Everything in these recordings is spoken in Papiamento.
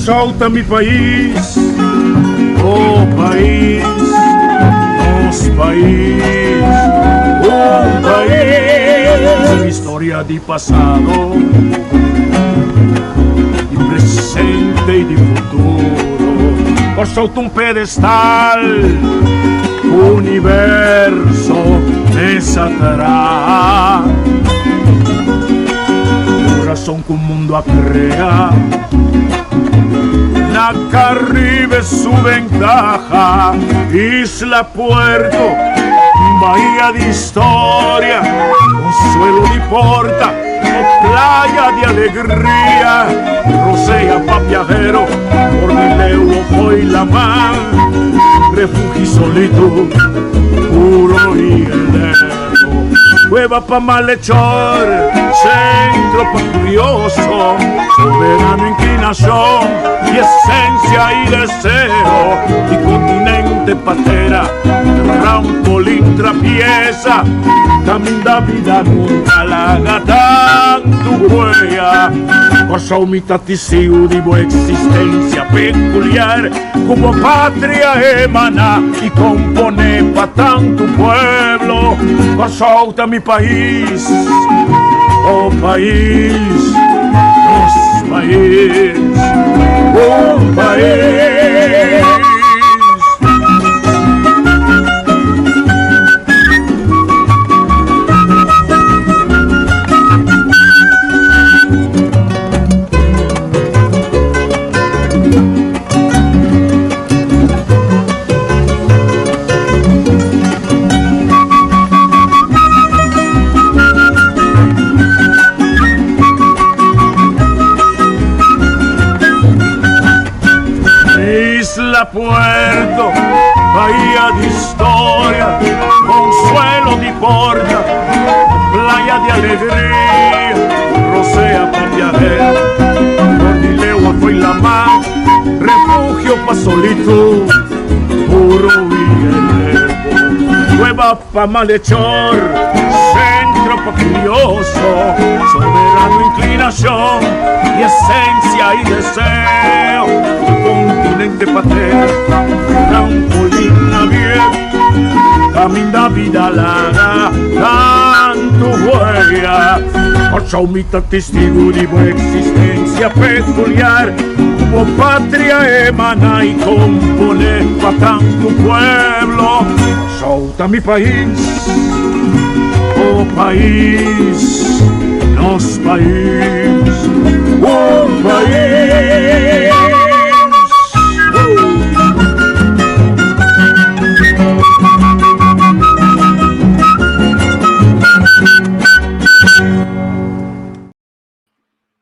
Kòrsou ta mi pais, oh pais, nos pais, un pais. Historia di pasado, di presente i di futuro. Kòrsou ta un pedestal, universo mesa traha. Kurason ku mundu a krea. Na Caribe su ventaha, isla puerto, bahia di historia, consuelo di porta, o playa di alegria, rosea pa viajero, por di leu o fo'i laman, refugio y solitud, puro y eterno. Cueva pa malhechor, centro pa curioso, soberano inclinación y esencia y deseo, y continente patera, trampolín trapieza, caminda vida nunca laga tantu huella. Kòrsou mi ta tisiu di bo existencia peculiar. Ku bo patria emaná i komponé pa tantu pueblo. Kòrsou ta mi pais, oh pais, nos pais, un pais. Isla Puerto, bahía de historia, consuelo de porta, playa de alegría, rosea pa viajero, Ordileo fue la mar, refugio pa solitud, puro y elevo, cueva pa malhechor, centro pa curioso, soberano inclinación y esencia y deseo, continente patera, trampolín abierto, caminda vida laga, tantu huella. Kòrsou mi ta testigu di bo existencia peculiar, ku bo patria emana y compone pa tantu pueblo. Kòrsou ta mi pais, oh pais, nos pais, un pais.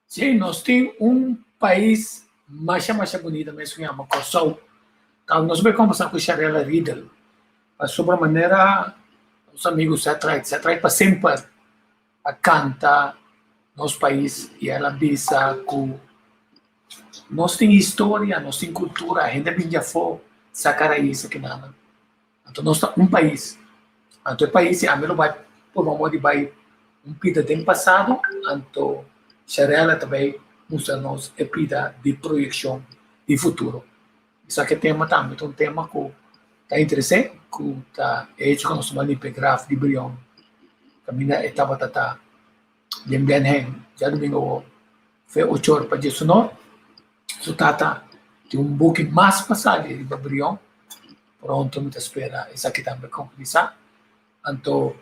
Sí, nos tin un pais masha masha bunita mes ku yama Kòrsou. Ta nos bai kombersá ku Sharella Riedel pasobra manera nos amigu Seth Wright, Seth Wright pa semper a kanta nos pais i el a bisa ku nos tin historia, nos tin kultura, hende a bini di afó saka rais akinan. Anto nos ta un pais. Anto e pais ami lo bai purba modo di bai un pida den pasado, anto Sharella ta bai mustra nos e pida di proyekshon di futuro. Esaki e tema tambe ta un tema ku ta interes'é, ku ta e hecho ku nos ta bai limpia e graf di Brion kaminda e tabata ta den Benhen djadumingu awor fe ocho or pa diesunor. Su tata tin un buki mas pa sali riba Brion. Pronto mi ta spera esaki tambe concretisa. Anto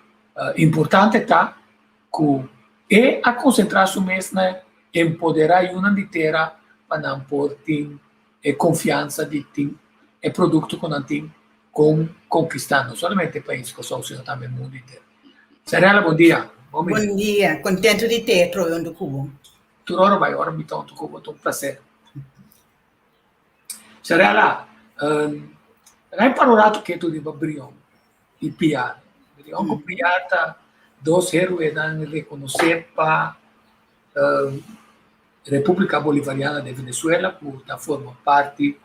importante ta cu e a concentra su mes na empodera yunan di tera pa nan por tin e confiansa di tin e producto cu nan tin con conquista no solamente e pais Kòrsou sino tambe mundo henter. Sarela bon dia. Bon dia, contento di te trobe hunto cu bo. Tur ora bai ora mi ta hunto cu bo ta un placer. Sarela, laga mi para un rato ketu riba Brion i Piar. Brion ku Piar ta dos heroenan rekonosé pa Repúblika Bolivariana de Venezuela ku ta forma parti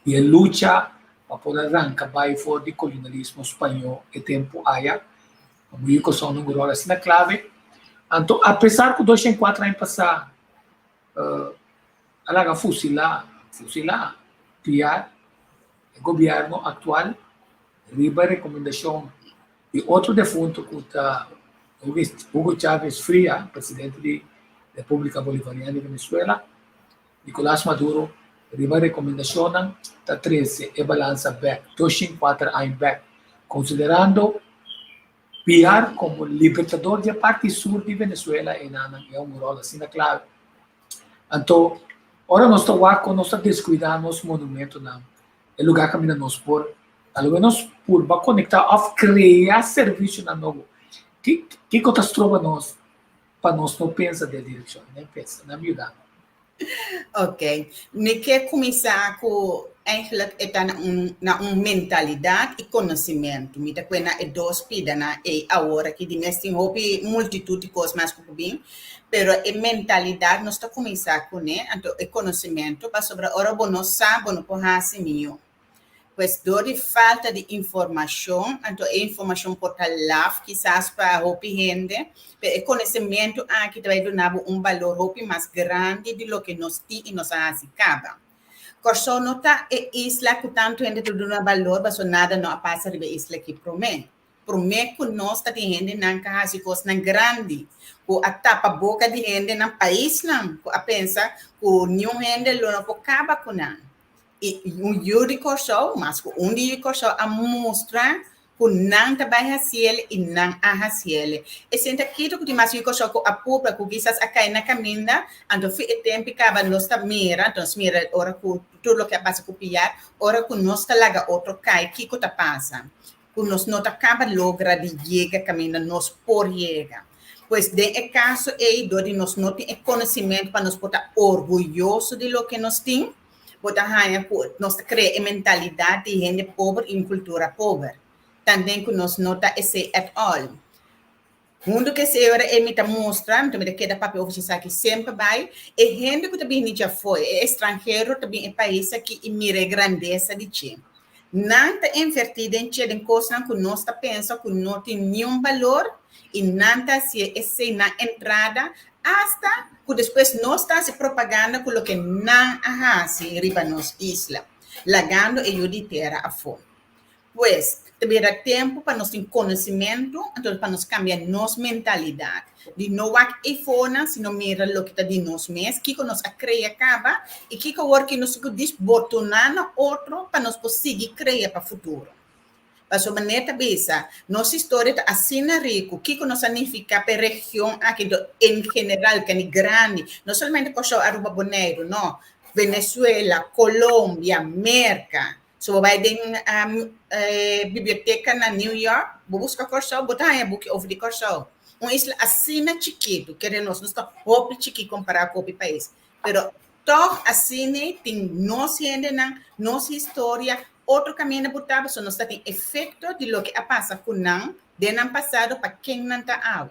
di e lucha pa por a ranka bai for di kolonialismo spañó e tempu aya. Abuyu Kòrsou na un ròl asina klave. Anto apesar ku 204 aña pasá a laga fusilá. Fusilá Piar, e gobièrnu aktual riba rekomendashon di otro defuntu ku ta Hugo Chávez Fria, presidente di Repúblika Bolivariana di Venezuela, Nicolás Maduro riba rekomendashonnan ta trese e balansa bèk 204 aña bèk, konsiderando Piar komo libertador di e parti sur di Venezuela enanan e un ròl asina klave. Anto, ora nos ta wak kon nos ta deskuidá nos monumentonan, e lugá kaminda nos por a lo menos purba konektá òf krea servisionan nobo. Kiko ta stroba nos pa nos no pensa den e direkshon? Nan pensa, nan yuda. Ok. Mi ke kuminsá ku eigenlijk e ta na un na un mentalidat i konosementu. Mi ta kue na e dos pidanan ei awor aki di mes tin hopi multitut di kos mas ku por bin, pero e mentalidat nos ta kuminsá kuné, anto e konosementu pasobra ora bo no sa bo no por hasi mihó. Pues dor di falta di informashon, anto e informashon por ta laf kisas pa hopi hende, pero e konosementu aki ta bai duna bo un balor hopi mas grandi di loke nos tin i nos a hasi kaba. Kòrsou no ta e isla ku tantu hende ta duna balor pasobra nada no a pasa riba e isla aki promé. Promé ku nos ta tin hendenan ka hasi kosnan grandi, ku a tapa boka di hendenan, paisnan ku a pensa ku niun hende lo no por kaba ku nan. I un yu di Kòrsou, mas ku un di yu di Kòrsou a mustra ku nan ta bai hasiel i nan a hasiel. E senta kito ku tin mas yu di Kòrsou ku a pupra, ku kisas a kai na kaminda, anto fi e tempu kaba nos ta mira, anto nos mira ora ku tur loke a pasa ku Piar, ora ku nos ta laga otro kai, kiko ta pasa? Ku nos no ta kaba logra di yega kaminda nos por yega. Pues den e kaso ei, dor di nos no tin e konosimentu pa nos por ta orguyoso di loke nos tin, Bo ta haña ku nos ta krea e mentalidat di hende pober i un kultura pober. Tanten ku nos no ta esei at all. Huntu ku esei ora ei mi ta mustra, mi ta keda papia over esaki semper bai, e hende ku ta bini djafó, e estranhero ta bin e pais aki i mira e grandesa di dje. Nan ta invertí den dje den kosnan ku nos ta pensa ku no tin niun balor i nan ta hasié esei nan entrada asta ku despues nos ta hasi propaganda ku loke nan a hasi riba nos isla, lagando e yu di tera afó. Pues, ta bira tempu pa nos tin konosimentu, anto pa nos kambia nos mentalidat, di no wak eifonan, sino mira loke ta di nos mes, kiko nos a krea kaba i kiko awor ki nos tin ku disbotoná na otro pa nos por sigui krea pa futuro. Pasobra manera ta bisa, nos historia ta asina riku, kiko nos a nifiká pa e region aki en general, kende grandi, no solamente Kòrsou, Aruba, Boneiru, no, Venezuela, Colombia, Merka. So bo bai den biblioteka na New York, bo buska Kòrsou, bo ta haña buki over di Kòrsou. Un isla asina chikitu, kere nos, nos ta hopi chikí kompará ku hopi pais. Pero tòg asina tin nos hendenan, nos historia, otro kaminda bo ta, pasobra nos ta tin efekto di loke a pasa ku nan den nan pasado pa ken nan ta awe.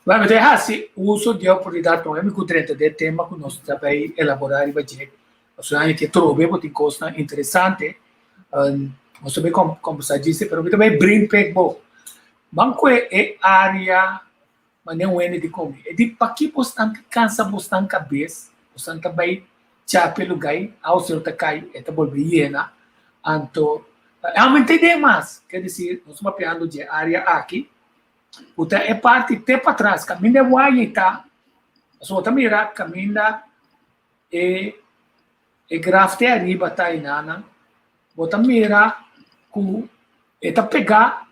Bueno, mi ta hasi uso di e oportunidat promé mi ku drenta den e tema ku nos ta bai elaborá riba dje. Pasobra aña ke trobe bo tin kosnan interesante. Nos ta bai kombersá djis, pero mi ta bai bring pek bo. Ban kue e área manera un hende di komi. E di paki bosnan ta kansa bosnan kabes, bosnan ta bai chape lugai, awaseru ta kai, e ta bolbe yena. Anto, aumenta idea mas. Ker desir, nos ta papiando dje área aki, ku ta e parti te patras, kaminda e waya ta, pasobra bo ta mira kaminda e e graf te ariba ta enanan, bo ta mira ku e ta pegá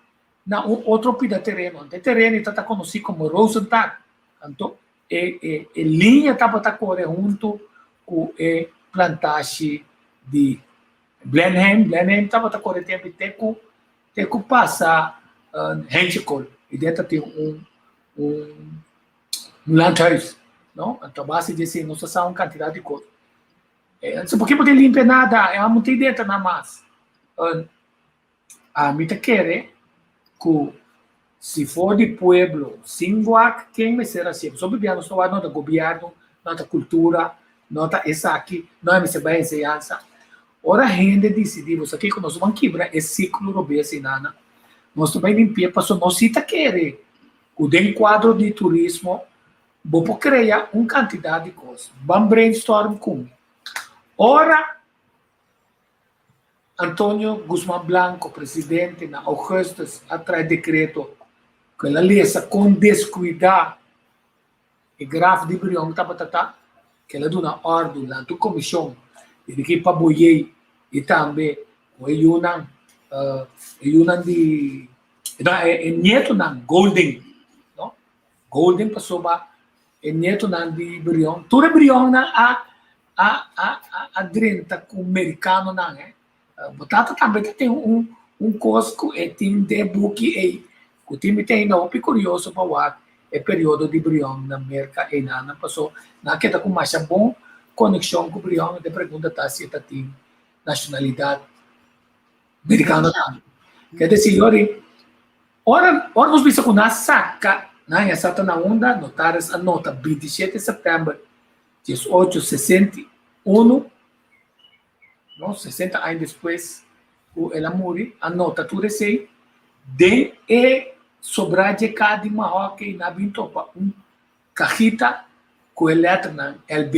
na un otro pida tereno. Anto e tereno ei ta ta konosí komo Rosentak. Anto e e e liña tabata kore huntu ku e plantashi di Blenheim. Blenheim tabata kore tempu te ku te ku pasa Henchekol. I den ta tin un un un landhuis, no? Anto a base di esei nos ta sa un kantidat di kos. Anto por ke bo ta limpia nada? E amo ta dentro na mas. Ami ta kere ku si for di pueblo sin wak ken mester hasié. Pasobra bia nos ta wak no ta gobièrnu, no ta kultura, no ta esaki, no a mester bai enseñansa. Ora hende disidí bo sa kiko nos ban kibra e siklo robes einana, nos ta bai limpi'é pasobra nos si ta kere ku den kuadro di turismo bo por krea un kantidat di kos. Ban brainstorm ku mi. Ora Antonio Guzman Blanco, presidente na augustus, a traha dekreto ku el a lesa kon deskuidá e graf di Brion tabata ta, ku el a duna òrdu lanta un komishon dirigí pa Boyey i tambe ku e yunan, e yunan di, no, e nietonan Golding, no, Golding pasobra e nietonan di Brion, tur e Brionnan a a a a drenta ku merikanonan eh. Bo tata tambe ta tin un un kos ku e tin den buki ei ku tin mi ta ainda hopi kurioso pa wak e periodo di Brion na Merka einanan paso nan a keda ku masha bon konekshon ku Brion e pregunta ta si e ta tin nashonalidat merikano tambe. Ke desi yori ora ora nos bisa ku nan a saka nan a sa ta na unda notaris a nota 27 sèptèmber 1861, no, 60 aña despues ku el a muri, a nota tur esei den e sobrá dje ka di mahoke i nan a bin topa un kajita ku e lèternan LB.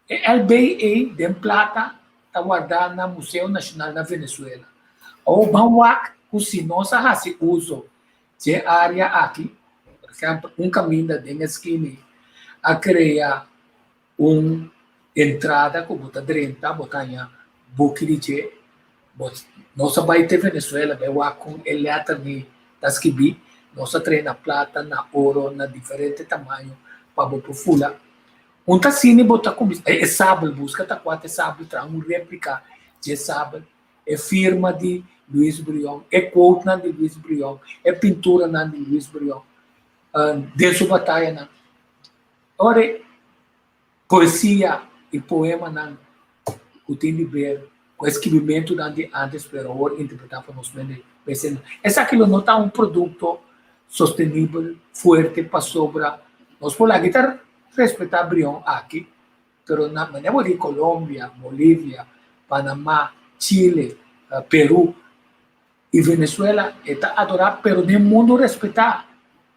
E LB ei den plata ta wardá na Museo Nashonal na Venezuela. Awor ban wak ku si nos a hasi uso dje área aki, por ehèmpel un kaminda den e skina ei a krea un entrada ku bo ta drenta, bo ta haña buki di dje, bo nos a bai te Venezuela bai wak kon e lèter ni ta skibí, nos a trae na plata, na oro, na diferente tamaño pa bo por fula. Un ta asina bo ta kuminsá, e sabel, buska ta kua ta e sabel, traha un réplika dje sabel. E firma di Luis Brion, e quotenan di Luis Brion, e pinturanan di Luis Brion den su batayanan. Ora e poesia i poemanan ku tin di ber ku e skibimentunan di antes pero awor interpretá pa nos mende mester. Esaki lo no ta un produkto sostenibel, fuerte pasobra nos por laga ta respetá Brion aki. Pero na manera bo di Colombia, Bolivia, Panama, Chile, Peru y Venezuela e ta adora pero den mundo respeta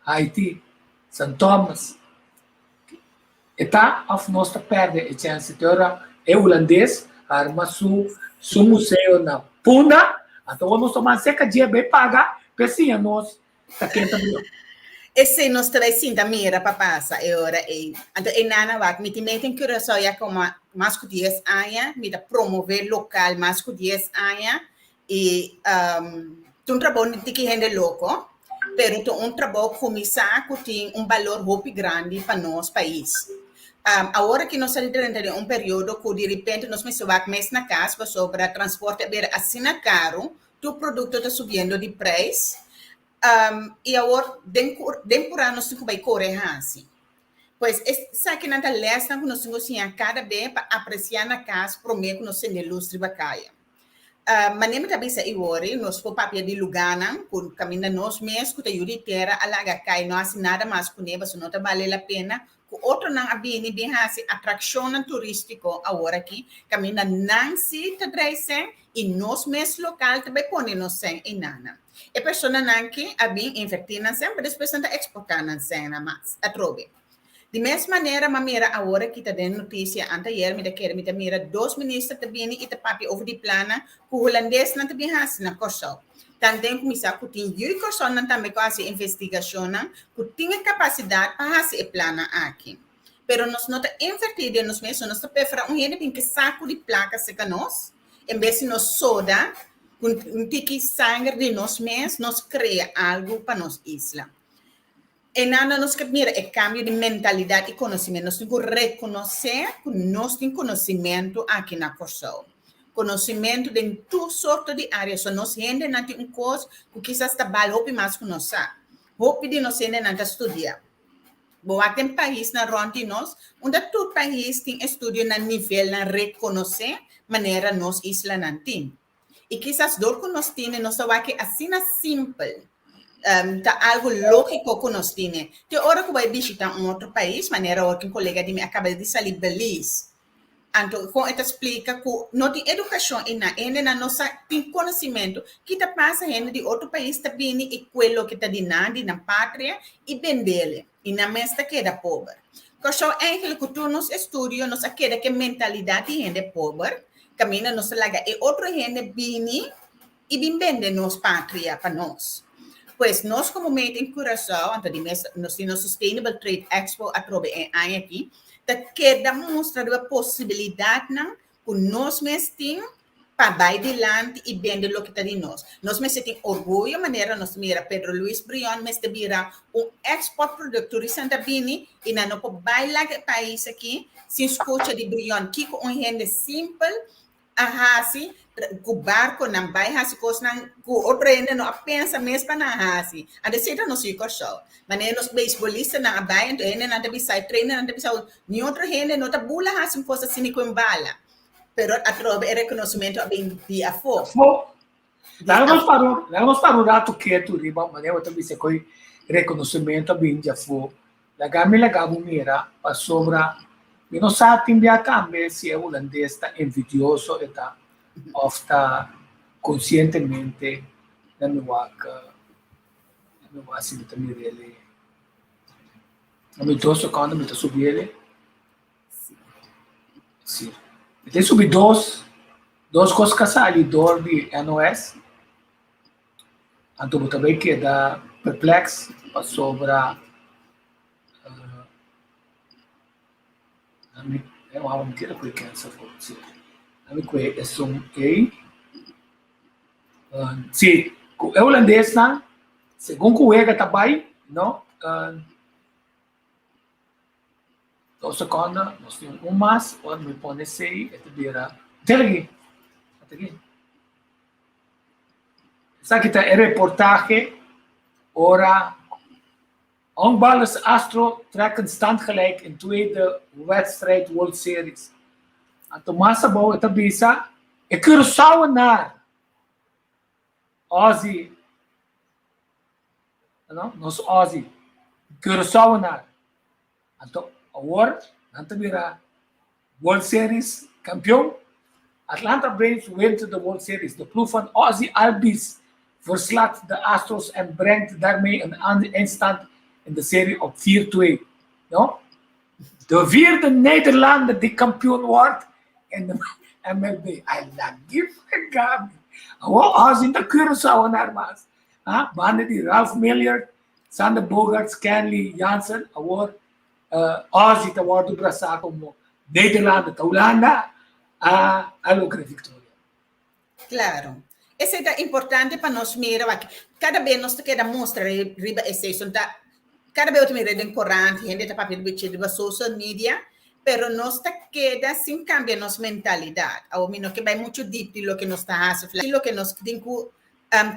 Haiti, San Thomas e ta of nos ta perde e chance te ora e Hulandes arma su su museo na Punda anto awor nos ta man seca dje bay paga pe siña nos Ta ken ta mira? Esei nos ta bai sinta mira pa pasa e ora ei. Anto e nana wak, mi tin mete in Curaçao ya como mas ku 10 aña, mi ta promove lokal mas ku 10 aña i um, ta un trabou di tiki hende loko, pero ta un trabou kuminsá ku tin un balor hopi grandi pa nos pais. Um, awor aki nos ta drenta den un periodo ku di repente nos mester wak mes na kas pasobra transporte a bira asina karu Tur produkto ta subiendo di prijs. Um, i awor den, den purá nos tin ku bai kore hasi. Pues esakinan ta lèsnan ku nos tin ku siña kada be pa apresiá na kas promé ku nos sende lus riba kaya. Uh, manera mi ta bisa iwori, nos por papia di lugánan ku kaminda nos mes ku ta yu di tera a laga kai, no hasi nada mas kuné pasobra no ta bale la pena ku otronan a bini bin hasi atrakshonnan turístiko awor aki, kaminda nan sí ta drai sèn i nos mes lokal ta bai pone nos sèn einanan. E personanan ki a bin invertí nan sèn, pero despues nan ta eksportá nan sènnan mas atrobe. Di mes manera m'a mira awor aki ta den notisia anteayer mi ta kere mi ta mira dos minister ta bini i ta papia over di plannan ku hulandesnan ta bin hasi na Kòrsou. Tanten kuminsá ku tin yu i kòrsounan tambe ku hasi investigashonnan ku tin e kapasidat pa hasi e plannan aki. Pero nos no ta invertí den nos mes, nos ta preferá un hende bin ke saku di plaka serka nos en bes di nos soda ku un tiki sanger di nos mes nos krea algu pa nos isla. Einan nos ke mira e kambio di mentalidat i konosementu. Nos tin ku rekonosé ku nos tin konosementu aki na Kòrsou. Konosementu den tur sorto di área. So nos hendenan tin un kos ku kisas ta bal hopi mas ku nos sa. Hopi di nos hendenan ta studia. Bo wak den paisnan rònt di nos, unda tur pais tin estudio na nivelnan rekonosé manera nos islanan tin. I kisas dor ku nos tine nos ta wak asina simpel. Ta algu lógiko ku nos tine. Te ora ku bai bishita un otro pais, manera ora ku un kolega di mi a kaba di sali Belize, anto kon e ta splika ku no tin edukashon einan, e hendenan no sa tin konosimentu ki ta pasa, hende di otro pais ta bini i kue loke ta di nan, di nan patria, i bendele, i nan mes ta keda pober. Kòrsou eigenlijk ku tur nos estudio nos a keda ku e mentalidat di hende pober, kaminda nos ta laga e otro hende bini i bin bende nos patria pa nos. Pues nos komo Made in Curaçao, anto di mes nos tin nos Sustainable Trade Expo atrobe e aña aki, ta keda mustra riba posibilidatnan ku nos mes tin pa bai dilanti i bende loke ta di nos. Nos mester tin orguyo manera nos ta mira Pedro Luis Brion mester bira un export product. Turistanan ta bini i nan no por bai laga e pais aki sin skucha di Brion. Kiko un hende simpel a hasi ku barkonan bai hasi kosnan ku otro hende no a pensa mes pa nan hasi. Anto esei ta nos yu Kòrsou. Manera nos beisbolistanan a bai anto hendenan ta bisa e trainernan ta bisa ni otro hende no ta bula hasi un kos asina ku un bala. Pero atrobe e reconocimento a bin di afó. Afó. Laga nos para un, laga nos para un rato ketu riba manera bo ta bisa ku e reconocimento a bin di afó. Laga mi laga bo mira pasobra mi no sa tin bia tambe si e hulandes ta envidioso e ta of ta conscientemente na mi wak na mi wak si mi ta mir'el na mi dos secondo mi ta subi'el. Sí. Mi ta subi dos, dos kos ka sali dor di NOS. Anto bo ta bai keda perplex pasobra uh, mi, eh, wou mi keda ku e cancel for, sí. Mi kue esun ei. Uh, sí, ku e holandesnan, segun ku wega ta bai, no? Uh, Dos seconde, nos tin un mas, ora mi pone esei, e ta bira, tel aki, ata aki. Esaki ta e reportahe ora honkballers Astro trekken stand gelijk in tweede wedstrijd World Series. Anto mas abou e ta bisa e Curaçaoenaar Ozzy, no, nos Ozzy, Curaçaoenaar. Anto awor nan ta bira World Series kampion. Atlanta Braves wint de World Series. De ploeg van Ozzy Albies verslaat de Astros en brengt daarmee een eindstand in de serie op 4-2. No? De vierde Nederlander die kampioen wordt in de MLB. I like it. Awor Ozzy ta Curaçaoenaar mas. Ah, banda di Ralph Milliard, Xander Bogaerts, Kenley Jansen, awor Ozzy ta wòrdu brasá komo Nederlander ta Hulanda a a logra viktoria. Claro. Esei ta importante pa nos mira wak. Kada bes nos ta keda mustra riba esei. Son ta kada bes bo ta mira den korant, hende ta papia riba dje riba social media, pero nos ta keda sin kambia nos mentalidat. Awor mi no ke bai muchu dip di loke nos ta hasi, loke nos tin ku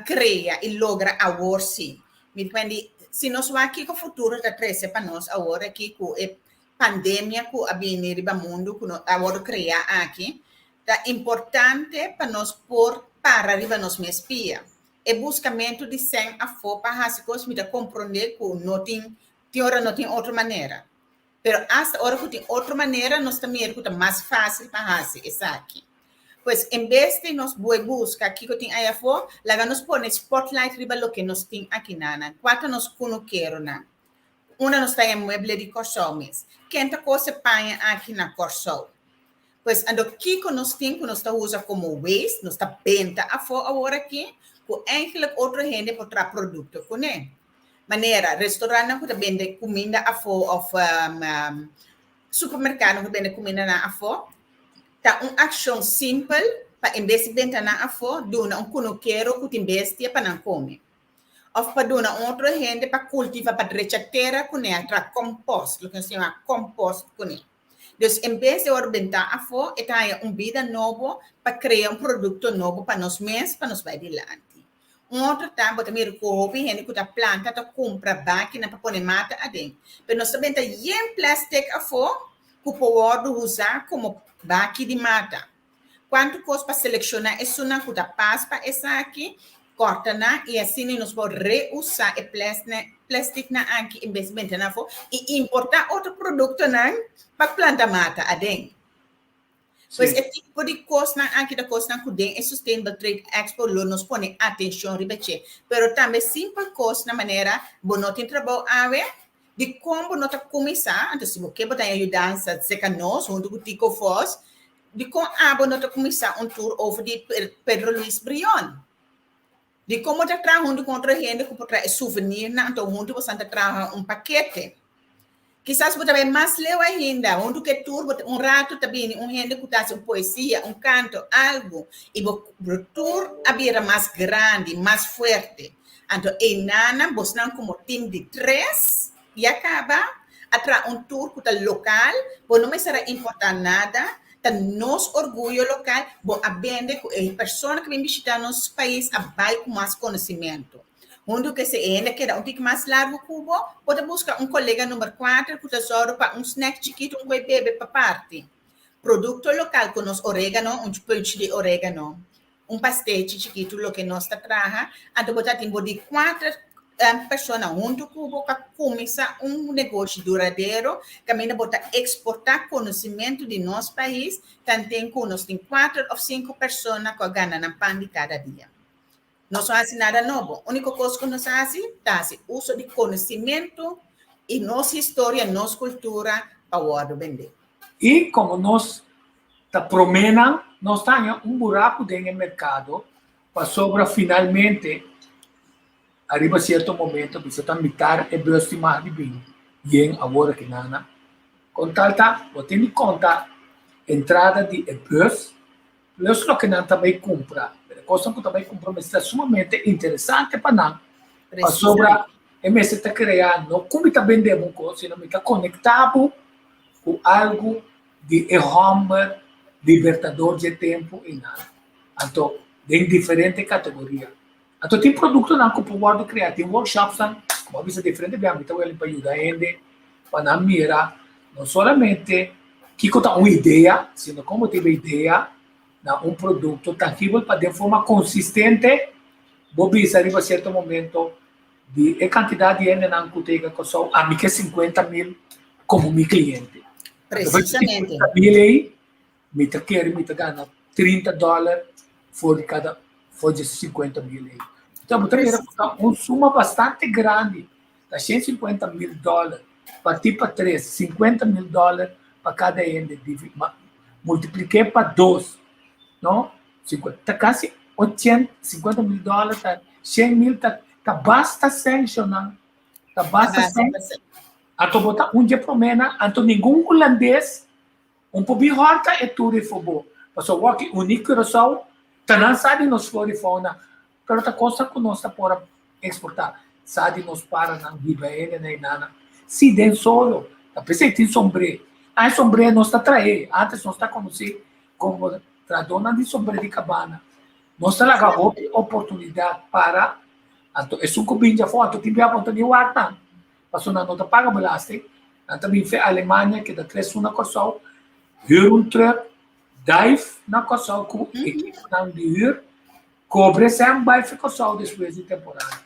krea i logra awor si. Mi ta di, si nos wak kiko futuro ta trese pa nos awor aki ku e pandemia ku a bini riba mundu ku a wòrdu krea aki, ta importante pa nos por para riba nos mes pia. E buskamentu di sèn afó pa hasi kos mi ta komprondé ku no tin, tin ora no tin otro manera. Pero asta ora ku tin otro manera nos ta mira ku ta mas fásil pa hasi esaki. Pues en bes di nos bue buska kiko tin ei afó, laga nos pone spotlight riba loke nos tin akinanan. Kua ta nos kunukeronan? Unda nos ta e mueble di Kòrsou mes? Ken ta kose paña aki na Kòrsou? Pues anto kiko nos tin ku nos ta usa komo waste, nos ta benta afó awor aki, ku eigenlijk otro hende por traha produkto kuné. Manera, restaurantnan ku ta bende kuminda afó òf supermerkadonan ku ta bende kumindanan afó, ta un akshon simpel pa en bes di benta nan afó, duna un kunukero ku tin bestia pa nan kome. Òf pa duna un otro hende pa kultiva, pa drecha tera kuné, a traha kompost, loke nos ta yama kompost kuné. Dus en bes di ora benta afó, e ta haña un bida nobo pa krea un produkto nobo pa nos mes, pa nos bai dilanti. Un otro ta, bo ta mira ku hopi hende ku ta planta ta kumpra bakinan pa pone mata aden. Pero nos ta benta yen plastic afó ku por wòrdu usá komo baki di mata. Kuantu kos pa selekshoná esunnan ku ta pas pa esaki, kòrta nan i asina nos por reusá e plasticnan aki en bes di benta nan afó i importá otro produktonan pa planta mata aden. Pues e tipo di kosnan aki ta kosnan ku den e Sustainable Trade Expo lo nos pone atenshon riba dje. Pero tambe simpel kosnan manera bo no tin trabou awe, Di kon bo no ta kuminsá, anto si bo ke bo ta haña yudansa serka nos huntu ku Tico Vos, di kon abo no ta kuminsá un tour over di Pedro Luis Brion? Di kon bo ta traha huntu ku otro hende ku por traha e souvenirnan, anto huntu boso ta traha un pakete. Kisas bo ta bai mas leu ainda, huntu ku e tour bo ta un ratu ta bini un hende ku ta hasi un poesia, un kanto, algu, i bo tour a bira mas grandi, mas fuerte. Anto einanan bosnan komo tim di tres ya kaba a traha un tour ku ta lokal, bo no mester a importá nada, ta nos orguyo lokal, bo a bende ku e persona ku bin bishitá nos pais a bai ku mas konosimentu. Huntu ku esei e hende a keda un tiki mas largu ku bo, bo ta buska un kolega number kuater ku ta sòru pa un snack chikitu, un koi bebe pa parti. Produkto lokal ku nos oregano, un pùntje di oregano. Un pastechi chikitu loke nos ta traha, anto bo ta tin bo di kuater persona huntu ku bo pa kuminsá un negoshi duradero kaminda bo ta eksportá konosimentu di nos pais tanten ku nos tin kuater òf sinku persona ku a gana nan pan di kada dia. Nos no hasi nada nobo. Úniko kos ku nos hasi ta hasi uso di konosimentu i nos historia, nos kultura pa wòrdu bendé. I komo nos ta proménan, nos ta haña un buraku den e merkado pasobra finalmente ariba sierto momento bisa ta mitar e bus tin mag di bin yen awor aki nana. Kon tal ta bo tin di konta entrada di e bus plus loke nan ta bai kumpra. Pero e kosnan ku ta bai kumpra mester ta sumamente interesante pa nan pasobra e mester ta krea no ku mi ta bende bo un kos sino mi ta konekta bo ku algu di e hòmber libertador dje tempu einan. Anto den diferente kategoria. Anto tin produktonan ku por wòrdu kreá, tin workshopsnan, komo a bisa diferente bia mi ta wèli pa yuda hende pa nan mira no solamente kiko ta un idea, sino komo ta e idea na un produkto tangibel pa den forma konsistente bo bisa riba sierto momento di e kantidat di hendenan ku ta yega Kòrsou, ami ke 50.000 komo mi kliente. Precisamente. 50.000 ei, mi ta kere mi ta gana 30 dòler for di kada for di 50.000 ei. Enton bo ta mira ku ta un suma bastante grandi, ta 150.000 dòler partí pa tres, 50.000 dòler pa kada hende, multiplik'é pa dos, no? Ta kasi 80, 50.000 dòler ta 100.000 ta ta basta sèn shonnan, ta basta sèn. Anto bo ta un dje proménan, anto ningun hulandes un por bin hòrta e tur ei for bo. Pasobra wòk uní Curaçao ta nan sa di nos flora i fauna, pero ta kosnan ku nos ta por a eksportá. Sa di nos paranan, biba hende na inana. Si den solo, ta p'esei tin sombré. A e sombré nos ta traé, antes nos ta konosí komo trahadónan di sombré di kabana. Nos ta laga hopi oportunidat para, anto esun ku bin djafó, anto tin bia bo no ta ni wak nan. Pasobra nan no ta paga belasting, nan ta bin fe Alemania keda tres luna Kòrsou, hür un truck, dive na Kòrsou ku ekiponan di hür, kobre sèn bai fe Kòrsou despues di temporada.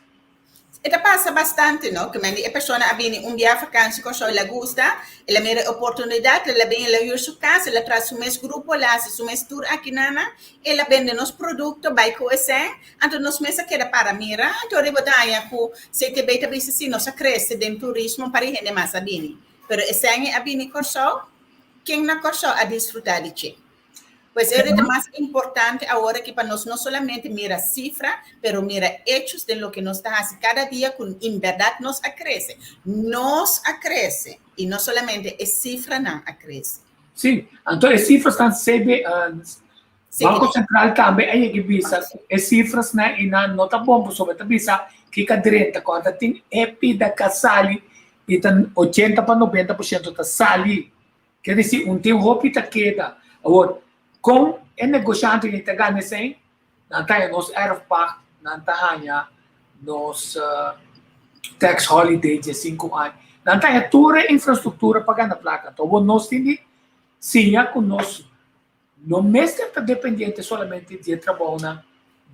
E ta pasa bastante no, ke men di e persona a bini un bia vakansi Kòrsou el a gusta, el a mira e oportunidat, el a bin el a hür su kas, el a traha su mes grupo, el a hasi su mes tur aki nana, el a bende nos produkto bai ku esei. Anto nos mes a keda para mira, anto riba ta haña ku CTB ta bisa si nos a krese den turismo un par di hende mas a bini. Pero esei aña a bini Kòrsou, ken na Kòrsou a disfrutá di dje? Pues e ta mas importante awor aki pa nos no solamente mira sifra, pero mira hechos den loke nos ta hasi kada dia ku en bèrdat nos a krese. Nos a krese i no solamente e sifranan a krese. Sí, anto e sifrasnan CB, Banco Central tambe a yega bisa ku e sifrasnan i nan no ta bon pasobra e ta bisa kiko a drenta kòrda tin e pida ka sali i ta 80 pa 90% ta sali. Ke disi un tin hopi ta keda. Awor kon e negoshante ta gana esei? Nan ta haña nos erfpacht, nan ta haña nos tax holiday dje sinku aña. Nan ta haña tur e infrastruktura pa gana plaka. Anto awor nos tin di siña ku nos No mester ta dependiente solamente di e trabounan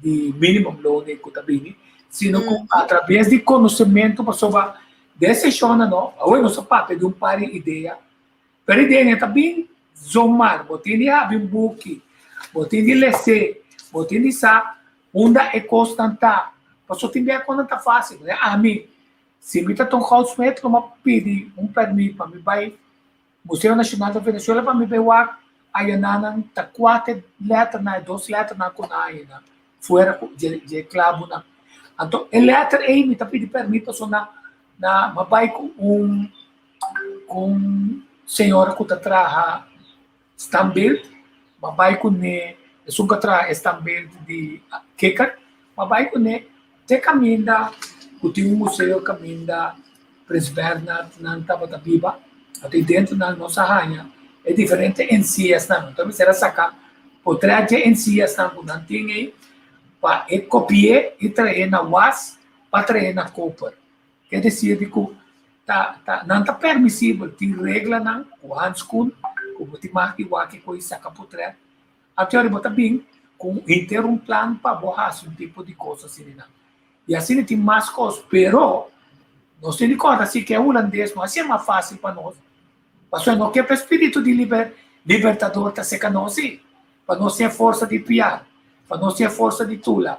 di minimum loon ku ta bini, sino ku a traves di konosementu pasobra den seshonnan no, awe nos a papia di un par di idea, pero idea no ta bin zomar, bo tin di habri un buki, bo tin di les'é, bo tin di sa unda e kosnan ta, pasobra tin bia kosnan ta fásil, ami. Si mi ta un goudsmid, lo mi a pidi un pèrmit pa mi bai Museo Nashonal di Venezuela pa mi bai wak ayananan ta kua te lèternan, e dos lèternan ku nan haña fuera dje dje klabunan. Anto e lèter ei mi ta pidi pèrmit pasobra na mi a bai ku un ku un señora ku ta traha standbeeld, mi a bai kuné esun ku a traha e standbeeld di Kikker, mi a bai kuné te kaminda ku tin un museo kaminda Prins Bernhard nan tabata biba, anto i dentro nan nos a haña e diferente ensiasnan, anto mester a saka potrèt dje ensiasnan ku nan tin ei pa e kopi'é i trahe na was pa trahe na koper. Ke desir di ku ta ta nan ta permisibel, tin reglanan ku handskun ku bo tin mag di wak e ko'i saka potrèt. Anto bo ta bin ku henter un plan pa bo hasi un tipo di kos asina nan. I asina tin mas kos, pero nos tin di kòrda si ke hulandes no a hasié mas fásil pa nos, pasobra no ke pa e spiritu di liber libertador ta seka nos si, pa nos tin e forsa di piar, pa nos tin e forsa di tula,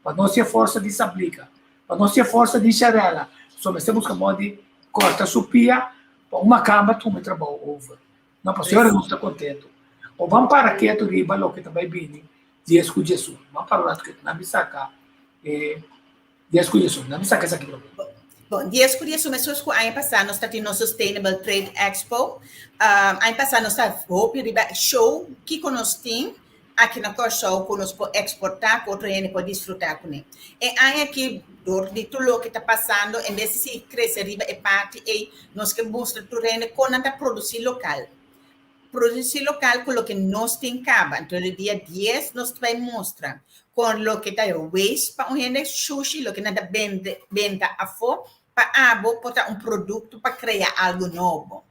pa nos tin e forsa di sablika, pa nos tin e forsa di sharela, so mester buska modo di kòrta su pia pa un makamba tuma e trabou over. No, pasobra nos ta kontentu. O ban para ketu riba loke ta bai bini dies ku diesun. Ban para un ratu ketu. Nan mi saka e dies ku diesun. Nan mi saka esaki promé. Bon, dies ku diesun, meskos ku aña pasá nos ta tin nos Sustainable Trade Expo. Aña pasá nos ta hopi riba show kiko nos tin aki na Kòrsou ku nos por eksportá, ku otro hende por disfrutá kuné. E aña aki, dor di tur loke ta pasando, en bes di sigui krese riba e parti ei, nos ke mustra tur hende kon nan ta produsí lokal. Produsí lokal ku loke nos tin kaba. Anto e dia dies nos ta bai mustra kon loke ta e waste pa un hende, shushi, loke nan ta bende benta afó, pa abo por ta un produkto pa krea algu nobo.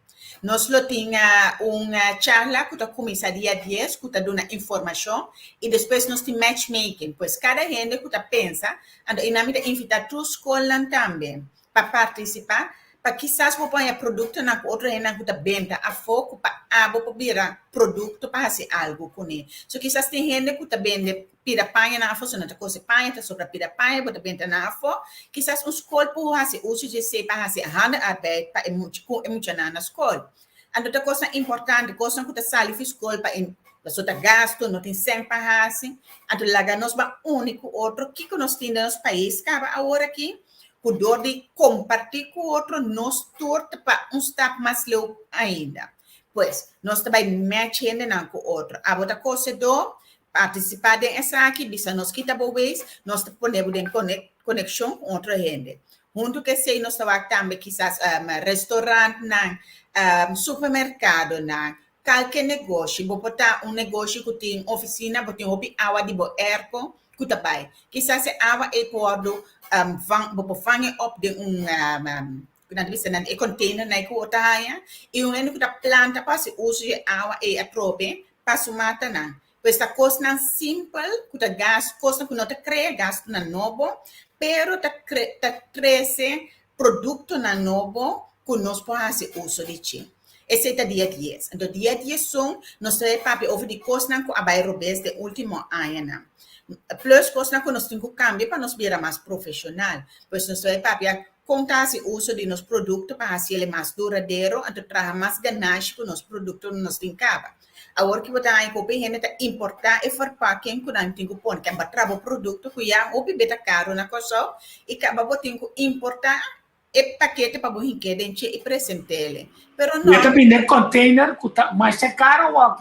Nos lo tin un charla ku ta kuminsá dia dies ku ta duna informashon i despues nos tin matchmaking. Pues kada hende ku ta pensa, anto i nan mi ta invitá tur skolnan tambe pa partisipá pa kisas bo por haña produktonan ku otro hendenan ku ta benta afó ku pa abo por bira produkto pa hasi algu kuné. So kisas tin hende ku ta bende pida pañanan afó, so nan ta kose paña, ta sobra pida paña, bo ta benta nan afó. Kisas un skol por hasi uso di esei pa hasi handenarbeid pa e mucha ku e muchanan na skol. Anto ta kosnan importante, kosnan ku ta sali fi skol pa e pasobra ta gastu, no tin sèn pa hasi. Anto laga nos ban uni ku otro, kiko nos tin den nos pais kaba awor aki? Ku dor di kompartí ku otro nos tur ta pa un stap mas leu ainda. Pues, nos ta bai match hendenan ku otro. Abo ta kosedó, partisipá den esaki, bisa nos kita bo weis, nos ta pone bo den konekshon ku otro hende. Huntu ku esei nos ta wak tambe kisas restorantnan, supermerkadonan, Kalke negoshi, bo por ta un negoshi ku tin ofisina, bo tin hopi awa di bo airco ku ta bai. Kisas e awa ei por wòrdu van, bo por vang e op den un ku nan ta bisa nan e container nan ku bo ta haña i un hende ku ta planta pa hasi uso di e awa ei atrobe pa su matanan. Pues ta kosnan simpel ku ta gas, kosnan ku no ta krea gastunan nobo, pero ta ta trese produktonan nobo ku nos por hasi uso di dje. Esei ta dia dies. Anto dia diesun nos ta papia over di kosnan ku a bai robes den último añanan. Plus kosnan ku nos tin ku kambia pa nos bira mas profeshonal. Pues nos ta papia kon ta hasi uso di nos produkto pa hasi el mas duradero, anto traha mas ganashi ku nos produkto nos tin kaba. Awor ki bo ta haña ku hopi hende ta importá e verpakking ku nan tin ku pone. Ken bo traha bo produkto ku ya hopi be ta karu na Kòrsou i kaba bo tin ku importá e pakete pa bo hink'é den dje i present'é. Pero no. E ta bini den container ku ta masha karu awor.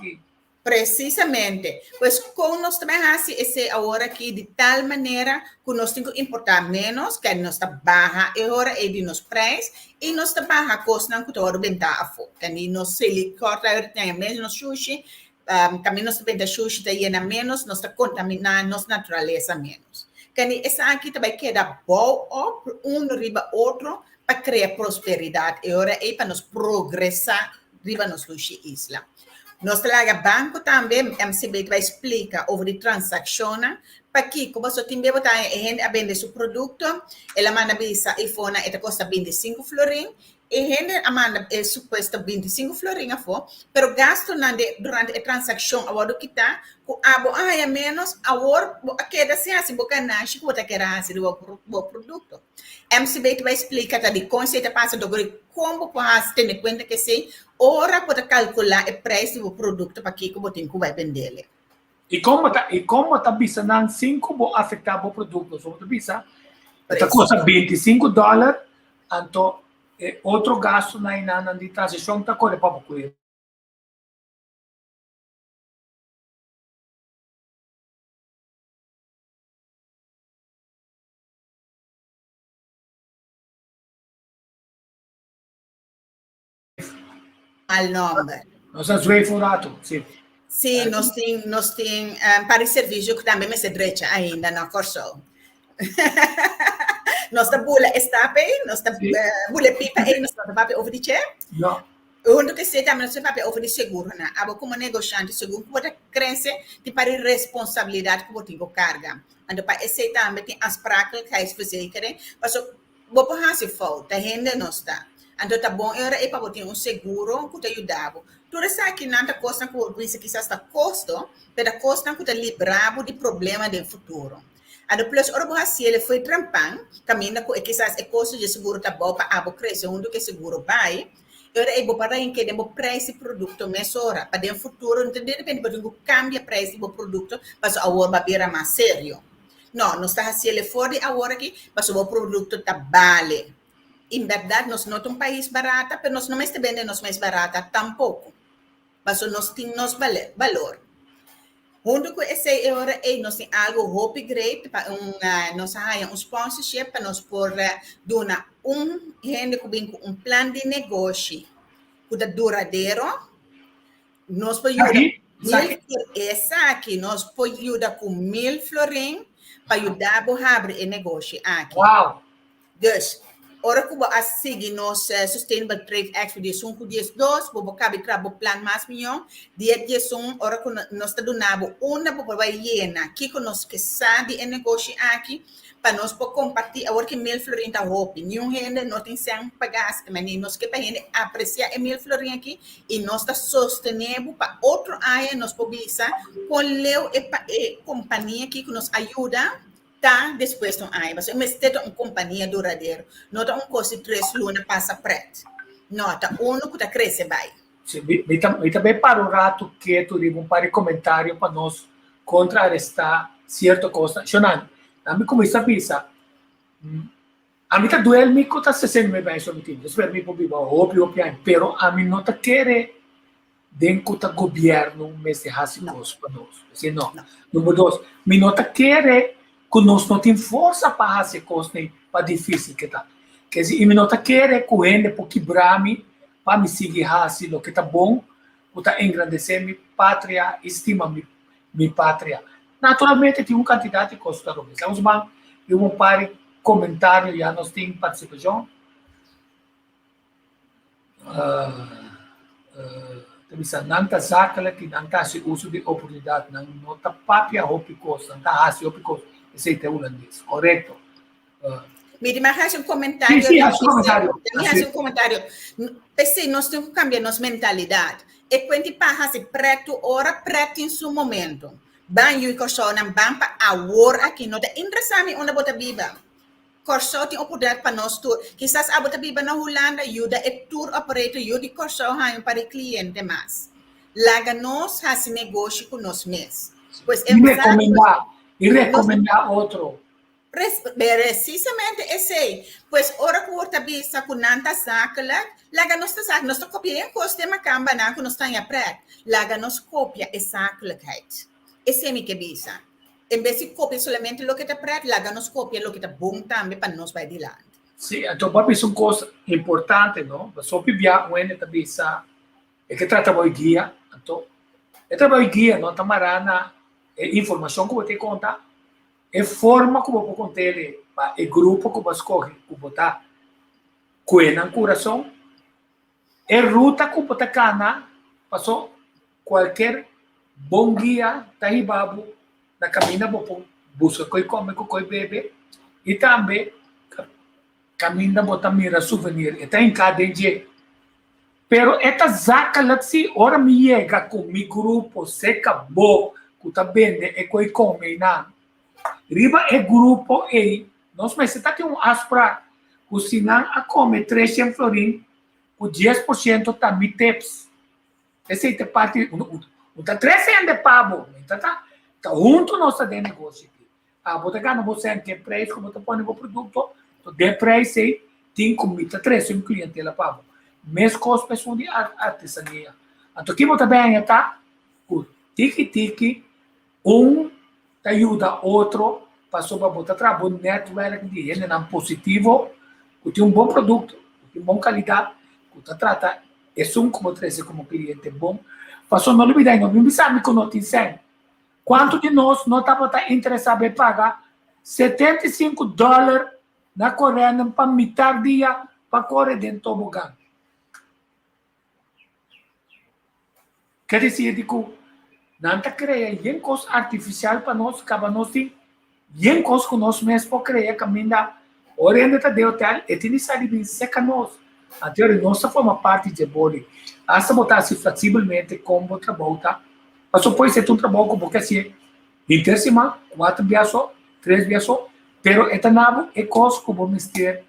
Presisamente. Pues kon nos ta bai hasi esei awor aki di tal manera ku nos tin ku importá ménos, ke nos ta baha e ora ei di nos preis i nos ta baha kosnan ku ta wòrdu bentá afó. Ke ni nos seli kòrta e ora tin ménos shushi, kaminda nos ta benta shushi ta yena ménos, nos ta kontaminá nos naturalesa ménos. Ke ni esaki ta bai keda bou òp unu riba otro pa krea prosperidat e ora ei pa nos progresá riba nos lushi isla. Nos ta laga banko tambe, MCB ta bai splika over di transakshonnan. Pakiko? Pasobra tin bia bo ta haña e hende a bende su produkto, el a manda bisa e fona e ta kosta 25 florin. E hende a manda e supuesto 25 florin afó, pero gastunan de durante e transakshon a wòrdu kitá, ku abo a haña ménos, awor bo a keda sin hasi bo ganashi ku bo ta kere hasi riba bo produkto. MCB ta bai splika ta dikon esei ta pasa dor di kon bo por hasi tene kuenta ku esei ora bo ta kalkulá e preis di bo produkto pa kiko bo tin ku bai bendele. I kon bo ta i kon bo ta bisa nan sin ku bo afektá bo produkto? So bo ta bisa e ta kosta 25 dòler anto e otro gastunan einan di transishon ta kore pa bo kuenta. Mal nomber. Nos a zweef un rato, sí. Sí, nos tin, nos tin um, par di servisio ku tambe mester drecha ainda na Kòrsou. nos ta bula e stap ei, nos ta sí. uh, bula e pipa ei, nos ta papia over di che. No. Hunto ku esei tambe nos ta papia over di seguronan. Abo komo negoshante, segun ku bo ta krese, tin par di responsabilidat ku bo tin ku karga. Anto pa esei tambe tin aansprakelijkheidsverzekering, paso bo por hasi fout, ta hende nos ta. Anto ta bon e ora ei pa bo tin un seguro ku ta yuda bo. Tur esakinan ta kosnan ku bo bisa kisas ta kosto, pero ta kosnan ku ta libra bo di problema den futuro. Anto plus ora bo hasi el e fo'i trampan, kaminda ku e kisas e kosto dje seguro ta bou pa abo krese huntu ku e seguro bai, e ora ei bo por rinke den bo preis di produkto mesora, pa den futuro no ta derepente bo tin ku kambia preis di bo produkto pasobra awor bo a bira mas serio. No, nos ta hasi el for di awor aki pasobra bo produkto ta bale. En bèrdat nos no ta un pais barata, pero nos no mester bende nos mes barata tampoko, pasobra nos tin nos balor. Huntu ku esei e ora ei nos tin algu hopi great pa un nos a haña un sponsorship pa nos por duna un hende ku bin ku un plan di negoshi ku ta duradero. Nos por yuda mil esaki nos por yuda ku mil florin pa yuda bo habri e negoshi aki. Wow! Dus, ora ku bo a sigui nos Sustainable Trade Expo 11 ku 12, bo por kabi traha bo plan mas mihó. Dia 11, ora ku nos ta duna bo unda bo por bai yena kiko nos ke sa di e negoshi aki, pa nos por kompartí. Awor ki mil florin ta hopi, niun hende no tin sèn pa gasta, mane nos ke pa hende apresiá e mil florin aki i nos ta sostené bo pa otro aña nos por bisa kon leu e e kompania aki ku nos a yuda Ta despues un aña, pasobra e mester ta un kompania duradero, no ta un kos di tres luna pasa pret. No, ta unu ku ta krese bai. Sí, mi ta, mi ta bai para un ratu ketu riba un par di komentario pa nos kontrarestá sierto kosnan. Shonan, ami kuminsá bisa, ami ta duel mi ku ta 69 aña so mi tin, despues mi por biba hopi hopi aña, pero ami no ta kere den ku ta gobièrnu mester hasi kos pa nos. Esei no. Number dos, mi no ta kere ku nos no tin forsa pa hasi e kosnan pa difísil ke ta. Ke si, i mi no ta kere ku hende por kibra mi pa mi sigui hasi loke ta bon, ku ta engrandesé mi patria i stima mi mi patria. Naturalmente tin un kantidat di kos ku ta robes. Laga nos ban riba un par di komentario ya nos tin partisipashon. Ta bisa nan ta zakelijk i nan ta hasi uso di oportunidat. Nan no ta papia hopi kos, nan ta hasi hopi kos. Esei ta e hulandes. Korekto. Mira, mi a hasi un komentario. Sí, sí, hasi un komentario. Mi hasi un komentario. P'esei nos tin ku kambia nos mentalidat. E kuenti pa hasi pretu ora, pret tin su momento. Ban yu i Kòrsounan, ban pa awor aki. No ta interesá mi unda bo ta biba. Kòrsou tin oportunidat pa nos tur. Kisas abo ta biba na Hulanda, yuda e tour operator yu di Kòrsou haña un par di kliente mas. Laga nos hasi negoshi ku nos mes. Pues e rekomendá, i rekomendá otro. Presisamente esei. Pues ora ku bo ta bisa ku nan ta zakelijk, laga nos ta zakelijk. Nos ta kopia e kos den makambanan ku nos ta haña prèt. Laga nos kopia e zakelijkheid. Esei mi ke bisa. En bes di kopia solamente loke ta pret, laga nos kopia loke ta bon tambe pa nos bai dilanti. Sí, anto bo a bisa un kos importante, no? Pasobra hopi bia un hende ta bisa e ke trata bo e guia, anto e trabou e guia no ta mará na e informashon ku bo tin konta, e forma ku bo por kont'el pa e grupo ku bo a skohe ku bo ta kue nan kurason, e ruta ku bo ta kana, paso Kualker bon guia ta hiba bo na kaminda bo por buska koi kome ku koi bebe i tambe. Kaminda bo ta mira souvenir e ta hinká den dje. Pero e ta zakelijk si ora mi yega ku mi grupo seka bo ku ta bende e koi kome einan. Riba e grupo ei nos mester ta tin un afsprak ku si nan a kome 300 florin ku 10% ta mi tips. Esei ta parti un ta tres hende pa bo ta ta huntu nos ta den negoshi aki. Abo ta gana bo sèn ke preis ku bo ta pone bo produkto, to den preis ei tin ku mi ta trese un klientela pa bo. Meskos pa esun di artesania. Anto ki bo ta bèña ta ku tiki tiki un ta yuda otro pasobra bo ta traha bo nètwèrk di hendenan positivo ku tin un bon produkto, ku tin bon kalidat, ku ta trata esun ku bo trese komo kliente bon. Pasobra no lubida, no bin bisa mi ku no tin sèn. Kuantu di nos no tabata interesá bai paga 75 dòler na Corendon pa mitar dia pa kore den tobogan? Ke desir di ku nan ta krea yen kos artifisial pa nos kaba nos tin yen kos ku nos mes por krea kaminda ora hende ta den hotel e tin di sali bin seka nos. Anto ora nos ta forma parti dje boli. Asta bo ta hasi fleksibelmente kon bo trabou ta. Pasobra por esei ta un trabou ku bo ke hasié henter siman, kuater bia so, tres bia so, pero e ta na bo e kos ku bo mester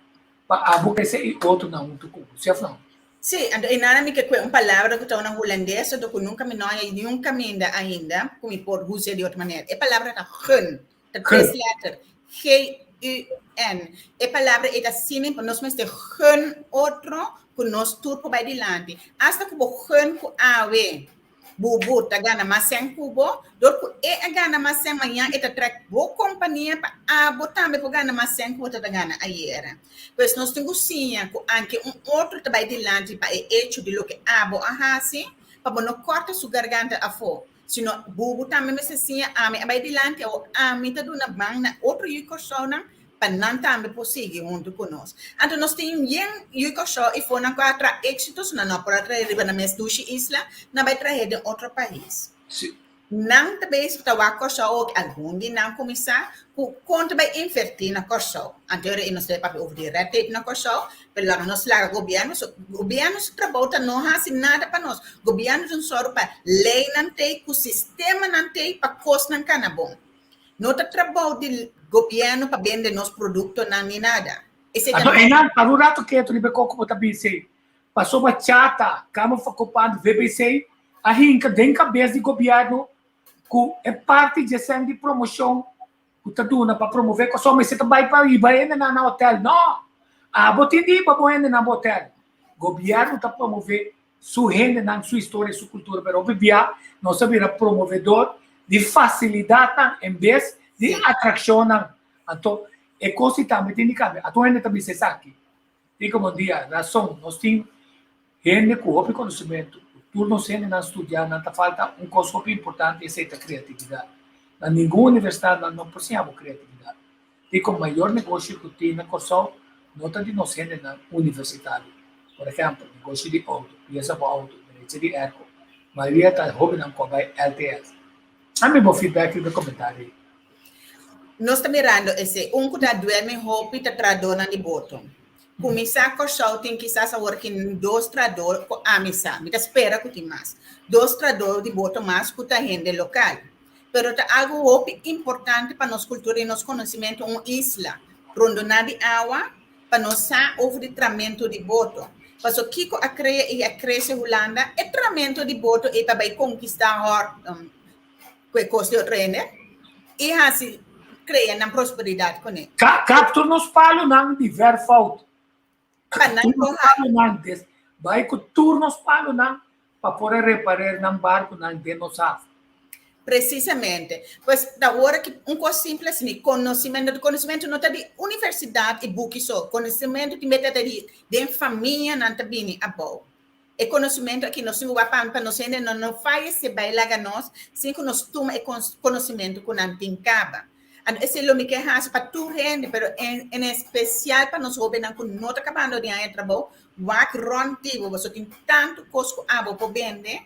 pa abo krese i otronan huntu ku bo, si òf no? Sí, anto e nada mi ke kue un palabra ku ta una hulandes, anto ku nunka mi no haña niun kaminda ainda ku mi por hus'é di otro manera. E palabra ta gun, ta tres lèter, G-U-N. E palabra ei ta asina importante, nos mester gun otro ku nos tur por bai dilanti. Asta ku bo gun ku awe Bubu ta gana mas sèn ku bo, dor ku e a gana mas sèn mañan e ta trèk bo kompania pa abo tambe por gana mas sèn ku bo ta gana ayera. Pues nos tin ku siña ku anke un otro ta bai dilanti pa e echo di loke abo a hasi, pa bo no kòrta su garganta afó, sino bubu tambe mester siña ami a bai dilanti awor ami ta duna ban na otro yu Kòrsounan pa nan tambe por sigui huntu ku nos. Anto nos tin yen yu Kòrsou i fonan ku a traha éksito, so nan no por a trahe riba nan mes dushi isla, nan bai trahe den otro pais. Nan ta bezig ta wak Kòrsou oki, algun di nan kuminsá ku kon ta bai invertí na Kòrsou. Anto e nos ta papia over di red tape na Kòrsou, pero laga nos laga gobièrnu, so gobièrnu su trabou ta no hasi nada pa nos. Gobièrnu ta un sòru pa leinan t'ei ku sistemanan t'ei pa kosnan kana bon. No ta trabou di gobièrnu pa bende nos produktonan ni nada. Esei ta Anto einan, para un rato ketu riba e koko bo ta bisa ei. Pasobra Chata, Kamer van Koophandel, VBC, a hinka den kabes di gobièrnu ku e parti dje sèn di promoshon ku ta duna pa promové Kòrsou mester ta bai pa riba hendenan na hotèl. No! Abo tin di hiba bo hendenan bo hotèl. Gobièrnu ta promové su hendenan, su historia, su kultura, pero hopi bia nos a bira promovedor di fasilidatnan en bes di atrakshonnan. Anto e kos di tambe tin di kambia. Ato hende ta bisa esaki. Rico bon dia, rason, nos tin hende ku hopi konosementu, ku tur nos hendenan studia, nan ta falta un kos hopi importante, esei ta kreatividat. Na ningun universidat nan no por siña bo kreatividat. Rico mayor negoshi ku tin na Kòrsou no ta di nos hendenan universitario. Por ehèmpel, negoshi di outo, piesa pa outo, derecha di airco. Mayoria ta hóbennan ku a bai LTS. Dame bo feedback riba e komentario ei. Nos ta mirando esei. Un ku ta duerme hopi ta trahadónan di boto. Kuminsá Kòrsou tin kisas awor ki dos trahadó ku ami sa. Mi ta spera ku tin mas. Dos trahadó di boto mas ku ta hende lokal. Pero ta algu hopi importante pa nos kultura i nos konosementu un isla rondoná di awa pa nos sa over di tramentu di boto. Paso kiko a krea i a krese Hulanda? E tramentu di boto ei pa bai konkistá hòr ku e kos di otro hende i hasi krea nan prosperidat kuné. Kap tur nos palunan di verfout. Pa nan Tur por nos palunan des bai ku tur nos palunan pa por a reparer nan barkunan den nos haf. Precisamente. Pues ta ora ki un kos simple asina, konosementu, konosementu no ta di universidat i buki so, konosementu tin beta ta di den famianan ta bini abou. E konosementu aki nos tin ku wak pa nos hende no no fayesé bai laga nos sin ku nos tuma e konosementu ku nan tin kaba. Anto esei lo mi ke hasi pa tur hende, pero en en espesial pa nos hóbennan ku no ta kabando di haña trabou, wak rònt di bo, pasobra tin tantu kos ku abo por bende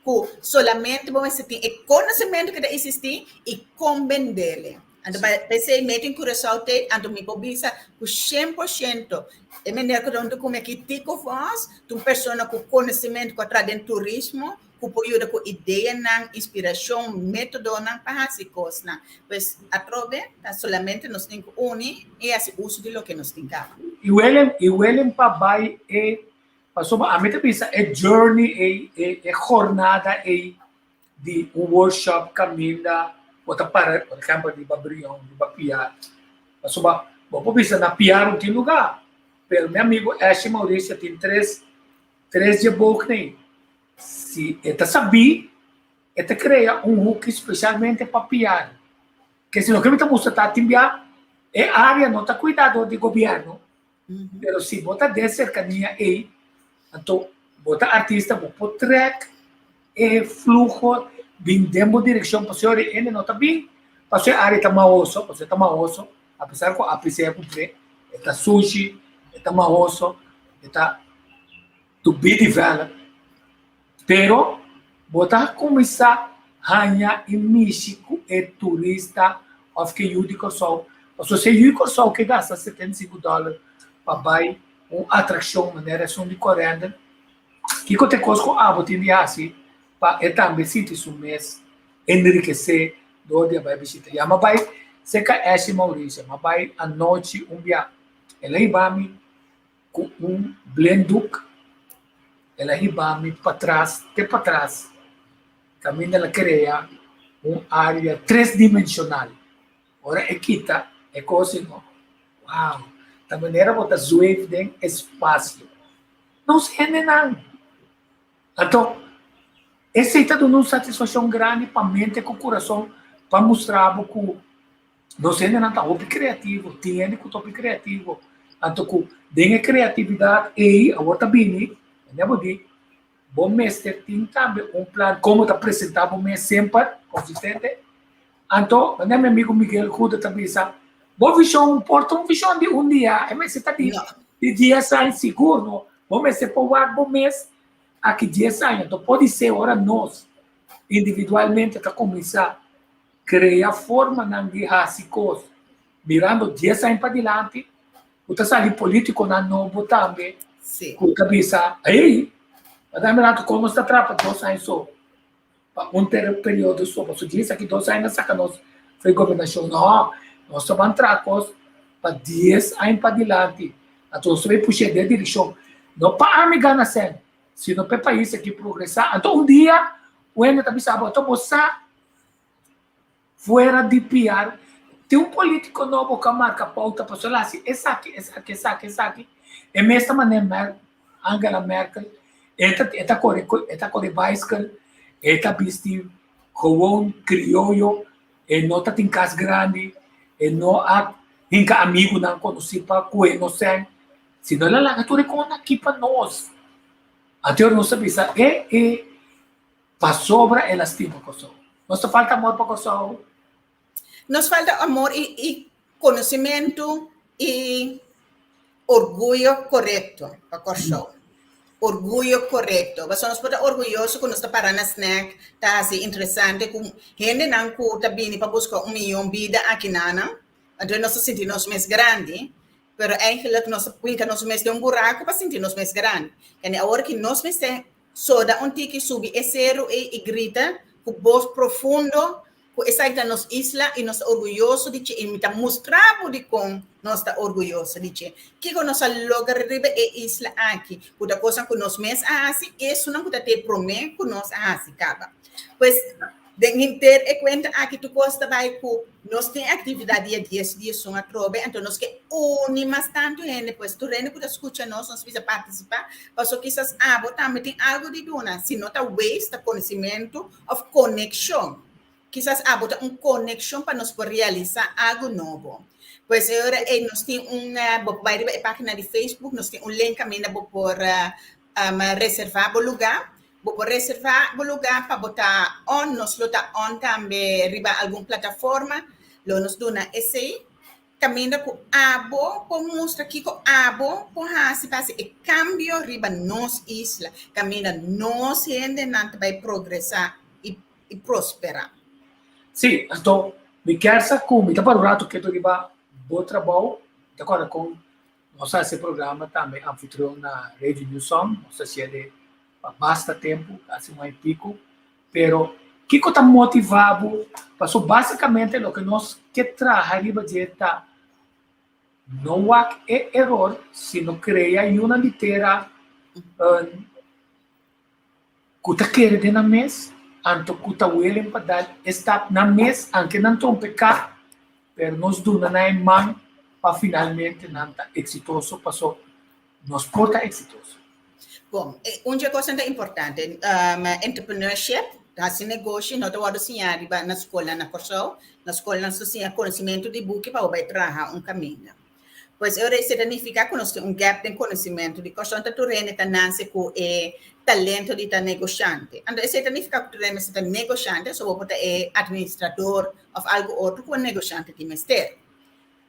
ku solamente bo mester tin e konosementu ku ta eksistí i kon bendele. Anto p'esei Made in Curaçao t'ei, anto mi por bisa ku 100% e meneer ku ta ku mi aki Tico Vos ta un persona ku konosementu ku a traha den turismo ku por yuda ku ideanan, inspirashon, métodonan pa hasi kosnan. Pues atrobe ta solamente nos tin ku uni i hasi uso di loke nos tin kaba. I Willem, i Willem pa bai e, pasobra ami ta bisa e journey ei, e e jornada ei di un workshop kaminda bo ta para, por ehèmpel riba Brion, riba Piar. Pasobra bo por bisa na Piar un tin lugá, pero mi amigu Ashley Mauricio tin tres tres dje boognan. Si e ta sabí, e ta krea un huki spesialmente pa Piar. Ke si loke mi ta mustra ta tin bia e área no ta kuidá dor di gobièrnu, pero si bo ta den serkania ei, anto bo ta artista, bo por trèk e fluho bin den bo direkshon pasobra e hende no ta bin pasobra e área ta mahoso, pasobra e ta mahoso, apesar ku APC a kumpr'é, e ta sushi, e ta mahoso, e ta to be developed. Pero bo ta kuminsá haña i mishi ku e turista òf ku e yu di Kòrsou. Pasobra si e yu di Kòrsou ke gasta 75 dòler pa bai un atrakshon manera esun di Corendon, kiko ta e kos ku abo tin di hasi pa e tambe sinti su mes enrikesé dor di a bai bishita? Ya mi a bai serka Ashley Mauricio, mi a bai anochi un bia, el a hiba mi Ku un blenduk el a hiba mi patras te patras kaminda el a krea un área tresdimenshonal. Ora e kita e kos ei no, wow, ta manera bo ta zweef den espasio. Nos hendenan! Anto, esei ta duna un satisfakshon grandi pa mente ku kurason pa mustra bo ku Nos hendenan ta hopi kreativo, tin hende ku ta hopi kreativo. Anto ku den e kreatividat ei awor ta bini, mane bo di, bo mester tin tambe un plan kon bo ta presentá bo mes semper konsistente. Anto, mane mi amigu Miguel Goede ta bisa, bo vishon por ta un vishon di un dia, e mester ta di di dies aña sigur no. Bo mester por wak bo mes aki dies aña. Anto podisé ora nos individualmente ta kuminsá Krea formanan di hasi kos mirando dies aña padilanti ku ta sali politikonan nobo tambe ku ta bisa, Hey, pa mi rato kon nos ta traha pa dos aña so, pa un periodo so, pasobra dje esaki dos aña na saka nos for e gobernashon. No, nos ta ban traha kos pa dies aña padilanti, anto nos ta bai pusha den direkshon, no pa ami gana sèn, sino pa e pais aki progresá. Anto un dia un hende ta bisa bo, anto bo sa Fuera di PR, tin un politico nobo cu a marca pauta pasobra el a haci esaki, esaki, esaki, esaki. E mes ta manera Mer, Angela Merkel, e ta, e ta core, e ta core bicycle, e ta bisti gewoon crioyo, e no ta tin cas grandi, e no a hinca amigunan conoci pa cu e no sen, sino el a laga tur e con aki pa nos. Anto nos ta bisa e, e. Pasobra el a stima Kòrsou. Nos ta falta amor pa Kòrsou. Nos falta amor i i konosementu i orguyo korekto pa Kòrsou. Orguyo korekto. Pasobra nos por ta orguyoso ku nos ta para na snèk, ta hasi interesante ku hendenan ku ta bini pa buska un mihó bida aki nan, anto nos ta sinti nos mes grandi, pero eigenlijk nos ta pinka nos mes den un buraku pa sinti nos mes grandi. Kende awor ki nos mester Soda un tiki subi e seru ei i grita ku bos profundo ku esaki ta nos isla i nos ta orguyoso di dje i mi ta mustra bo dikon nos ta orguyoso di dje. Kiko nos a logra riba e isla aki ku ta kosnan ku nos mes a hasi i esunnan ku ta te promé ku nos a hasi kaba. Pues den henter e kuenta aki tur kos ta bai ku nos tin aktividat dia dies diesun atrobe anto nos ke uni mas tantu hende pues tur hende ku ta skucha nos nos bisa partisipá pasobra kisas abo tambe tin algu di duna si no ta waste ta konosimentu òf konekshon kisas abo ta un konekshon pa nos por realisá algu nobo pues e ora ei nos tin un bo por bai riba e página di Facebook nos tin un link kaminda bo por reservá bo lugá. Bo por reservá bo lugá pa bo ta on. Nos lo ta on tambe riba algun plataforma. Lo nos duna esei kaminda ku abo por mustra kiko abo por hasi pa hasi e kambio riba nos isla, kaminda nos hendenan ta bai progresá i prosperá. Sí, anto. Mi kier sa ku mi ta para un ratu ketu riba bo trabou, mi ta kòrda kon nos a hasi e programa tambe anfitrion na Radio New Song, nos a hasié pa basta tempu, kasi un aña i piku, pero kiko ta motivá bo? Pasobra básikamente loke nos ke traha riba dje ta no wak e eror, sino krea yunan di tera ku ta kere den nan mes, anto ku ta willing pa dal e stap nan mes, anke nan trompeká, pero nos duna nan e man pa finalmente nan ta eksitoso, paso nos por ta eksitoso. Bon, un dje kosnan ta importante, entrepreneurship, hasi negoshi, no ta wòrdu siñá riba na skolnan na Kòrsou. Na skolnan nos ta siña konosementu di buki pa bo bai traha un kaminda. Pues e ora esei ta nifiká ku nos tin un gap den konosementu di Kòrsou. Ta tur hende ta nase ku e talento di ta negoshante. Anto esei ta nifiká ku tur hende mester ta negoshante, so bo por ta e administrador òf algu otro ku un negoshante tin mester.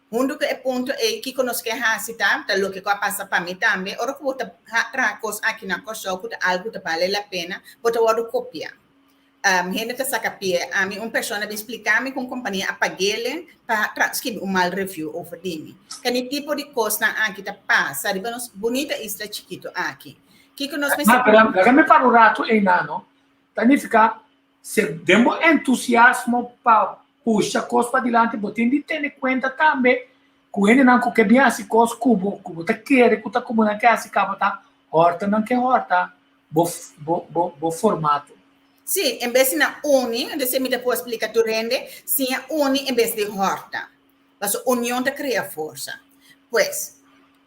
Huntu ku e punto ei, kiko nos ke hasi ta, ta loke ku a pasa pa mi tambe, ora ku bo ta traha kos aki na Kòrsou ku ta algu ku ta bale la pena, bo ta wòrdu kopiá. Hende ta saka pie. Ami un persona bin splika mi ku un kompania a pag'ele pa skibi un mal review over di mi. Kende tipo di kosnan aki ta pasa riba nos bunita isla chikitu aki? Kiko nos mester. Ma, pero laga mi para un ratu einan, no? Ta nifiká si den bo entusiasmo pa pusha kos padilanti bo tin di tene kuenta tambe ku hendenan ku ke bin hasi kos ku bo, ku bo ta kere ku ta ku bo nan ke hasi kaba ta hòrta nan ke hòrta. bo bo bo bo formato. Sí, en bes di na uni, entonces mi ta por splika tur hende, siña uni en bes di hòrta. Pasobra union ta krea forsa. Pues,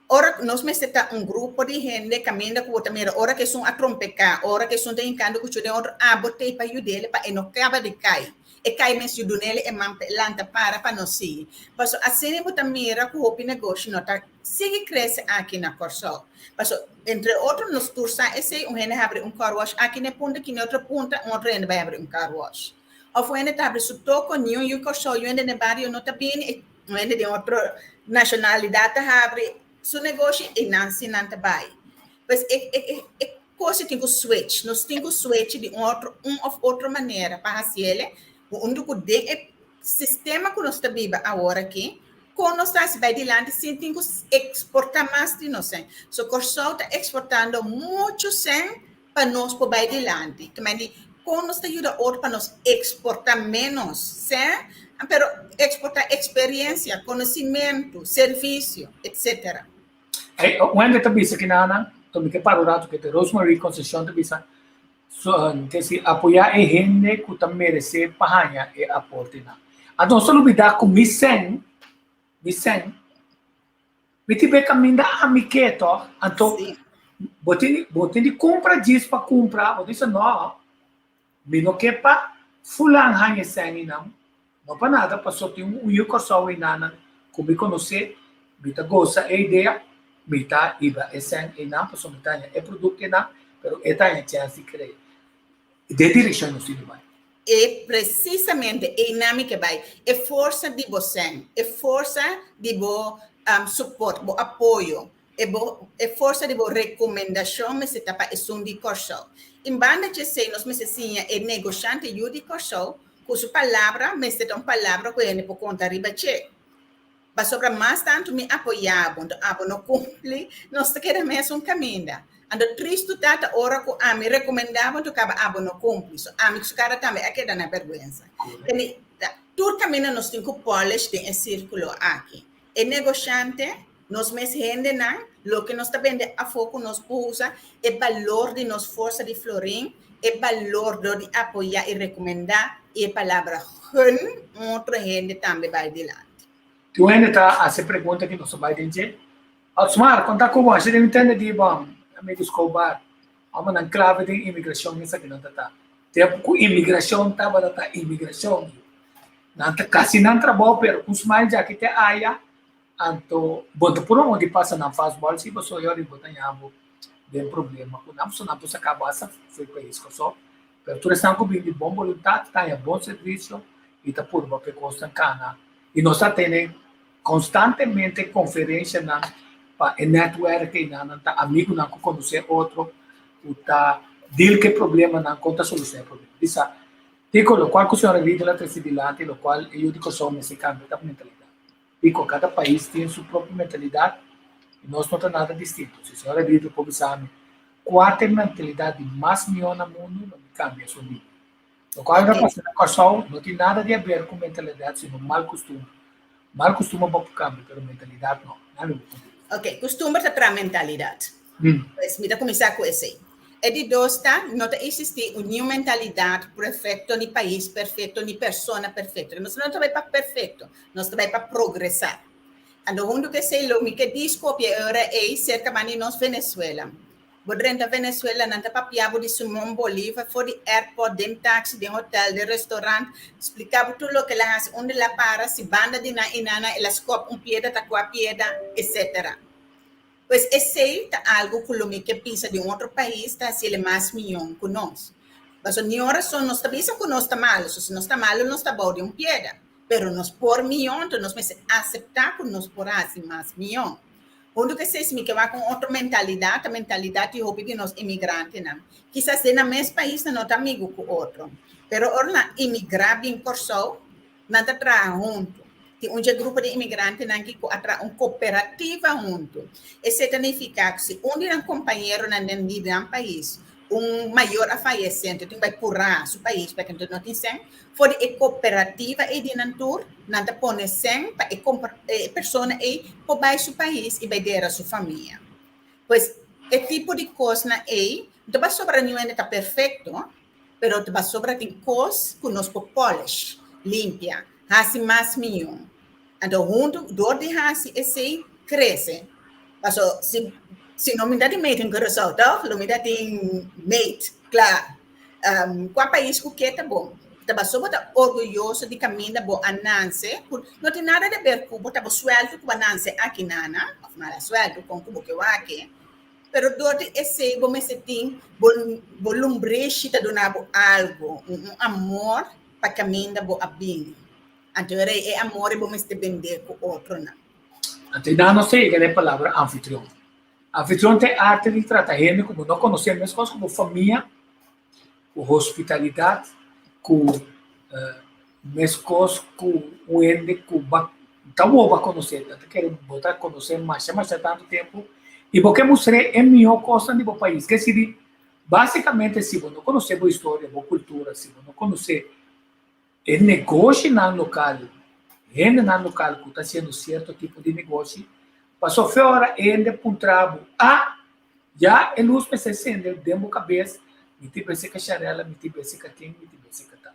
ora nos mester ta un grupo di hende kaminda ku bo ta mira ora ku esun a trompeká, ora ku esun ta hinkando kuchu den otro, abo t'ei pa yud'el pa e no kaba di kai. E kai mes yu dun'el e man pa e lanta para pa no sigui. Pasobra asina bo ta mira ku hopi negoshi no ta sigui krese aki na Kòrsou. Paso, entre otro, nos tur sa esei, un hende habri un car wash aki na e punta, aki na e otro punta, un otro hende bai habri un car wash. Òf un hende ta habri su toko, niun yu Kòrsou, yu hende na e bario no ta bini, un hende den otro nashonalidat ta habri su negoshi i nan si nan ta bai. Pues e e e kos ei tin ku switch, nos tin ku switch di un otro un òf otro manera pa hasiel, huntu ku den e sistema ku nos ta biba awor aki, Kon nos ta hasi bai dilanti sin tin ku eksportá mas di nos sèn? So Kòrsou ta eksportando muchu sèn pa nos por bai dilanti. Ta mei di kon nos ta yuda otro pa nos eksportá ménos sèn, pero eksportá eksperiensia, konosimentu, servisio, etsetera. Hey, un hende ta bisa kinanan, to mi ke para un ratu kete, Rosemarie Concepcion ta bisa, so, ke si apoyá e hende ku ta meresé pa haña e aportenan. Anto nos ta lubidá ku mi sèn, mi sèn, mi tin be kaminda ami ke tòg, anto bo tin, bo tin di kumpra djis pa kumpra, bo ta bisa nò, mi no ke pa fulan haña e sèn einan, No pa nada, paso tin un yu Kòrsou einanan ku mi konosé, mi ta gosa e idea, mi ta hiba e sèn einan paso mi ta haña e produkto einan, pero e ta haña chèns di krea. Den direkshon nos tin di bai. E presisamente einan mi ke bai. E forsa di bo sèn, e forsa di bo support, bo apoyo, E bo e forsa di bo rekomendashon mester ta pa esun di Kòrsou. In banda djesei nos mester siña e negoshante yu di Kòrsou ku su palabra mester ta un palabra ku hende por konta riba dje. Pasobra mas tantu mi apoyá bo, anto abo no kumpli, nos ta keda mesun kaminda. Anto tristu ta ta ora ku ami rekomendá bo anto kaba abo no kumpli. So ami ku su kara tambe a keda na bèrgwensa. Kende ta tur kaminda nos tin ku polish den e sírkulo aki. E negoshante Nos mes hendenan, loke nos ta bende afó ku nos por usa, e balor di nos forsa di florin, e balor dor di apoyá i rekomendá i e palabra gun un otro hende tambe bai dilanti. Tin un hende ta hasi e pregunta ki nos ta bai den dje. Otsmar, konta ku bo, asha den tende di bo amigo Escobar, homennan klave den imigrashon esakinan ta ta. Tempu ku imigrashon tabata ta imigrashon, nan ta kasi nan trabou pero ku smile djaki te aya. Anto bo ta puru un di pasa nan fastball si bo soy ori bo ta ña bo den problema ku nan pasobra nan por saka bo hasta for pais Kòrsou. Pero tur esnan ku bin di bon boluntat ta haña bon servisio i ta purba pa e kosnan kana. I nos ta tene konstantemente konferenshanan pa e nètwèrk einan nan ta amigunan ku konosé otro ku ta deal ku e problemanan kon ta solushoná e problema. Bisa. Kiko lokual ku señora Riedel a trese dilanti lokual e yu di Kòrsou mester kambia ta mentalidat. Kiko kada pais tin su propio mentalidat i nos no ta nada distinto. Si señora Riedel por bisa mi kua ta e mentalidat di mas mihó na mundu lo mi kambia esun di. Lokual ta pasa na Kòrsou no tin nada di haber ku mentalidat sino mal kustumber. Mal kustumber bo por kambia pero mentalidat no. Nami bo punto di bista. Oke, kustumber ta traha mentalidat. Pues mi ta kuminsá ku esei. E di dos ta, no ta eksistí un niun mentalidat perfekto, ni pais perfekto, ni persona perfekto. Nos no ta bai pa perfekto, nos ta bai pa progresá. Anto huntu ku esei lo mi ke diskopia e ora ei serka banda di nos Venezuela. Bo drenta Venezuela, nan ta papia bo di Simón Bolívar for di airport, den taxi, den hotel, den restaurant, splika bo tur loke el a hasi, unda el a para, si banda di nan i nan el a skòp un piedra ta kua piedra, etcetera. Pues esei ta algu ku lo mi ke bisa di un otro pais ta hasiel e mas mion ku nos. Pasobra niun rason nos ta bisa ku nos ta malu, so si nos ta malu nos ta bou di un piedra. Pero nos por mion, enton nos mester aseptá ku nos por hasi mas mion. Huntu ku esei si mi ke wak un otro mentalidat, ta mentalidat di hopi di nos imigrantenan. Kisas den nan mes pais nan no ta amigu ku otro, pero ora nan imigrá bin Kòrsou, Nan ta traha huntu. Tin un dje grupo di imigrantenan ki ku a traha un kooperativa huntu. Esei ta nifiká ku si un di nan kompañeronan den di nan pais, un mayor a fayesé, anto tin bai purá su pais pasobra anto no tin sèn, for di e kooperativa ei di nan tur, nan ta pone sèn pa e e persona ei por bai su pais i bai dera su famia. Pues e tipo di kosnan ei no ta pasobra niun hende ta perfekto, Pero ta pasobra tin kos ku nos por polish, limpia, hasi mas mihó. Anto huntu dor di hasi esei krese. Paso si si no mi ta tin mate in Curaçao tòg? Lo mi ta tin mate, kla. Kua pais ku ke ta bon. Ta pasobra bo ta orguyoso di kaminda bo a nanse ku no tin nada di ber ku bo ta bo suèltu ku bo a nanse aki nana òf mala suèltu kon ku bo ke wak. Pero dor di esei bo mester tin bo bo lumbreshi ta duna bo algo, un un amor pa kaminda bo a bini. Anto e rei e amor ei bo mester bendé ku otronan. Anto e nan nos ta yega na e palabra anfitrion. Anfitrion ta e arte di trata hende ku bo no konosé meskos ku bo famia, ku hospitalidat, ku meskos ku un hende ku bo ta bo a konosé, ta kere bo ta konosé masha masha tantu tempu i bo ke mustr'é e mihó kosnan di bo pais. Ke sibi, basikamente si bo no konosé bo historia, bo kultura, si bo no konosé e negoshinan lokal, hendenan lokal ku ta hasiendo sierto tipo di negoshi, pasobra fe ora e hende puntra bo, ah, Ya e lus mester sende den bo kabes, mi ta bese ka Sharella, mi ta bese ka ken, mi ta bese ka tal.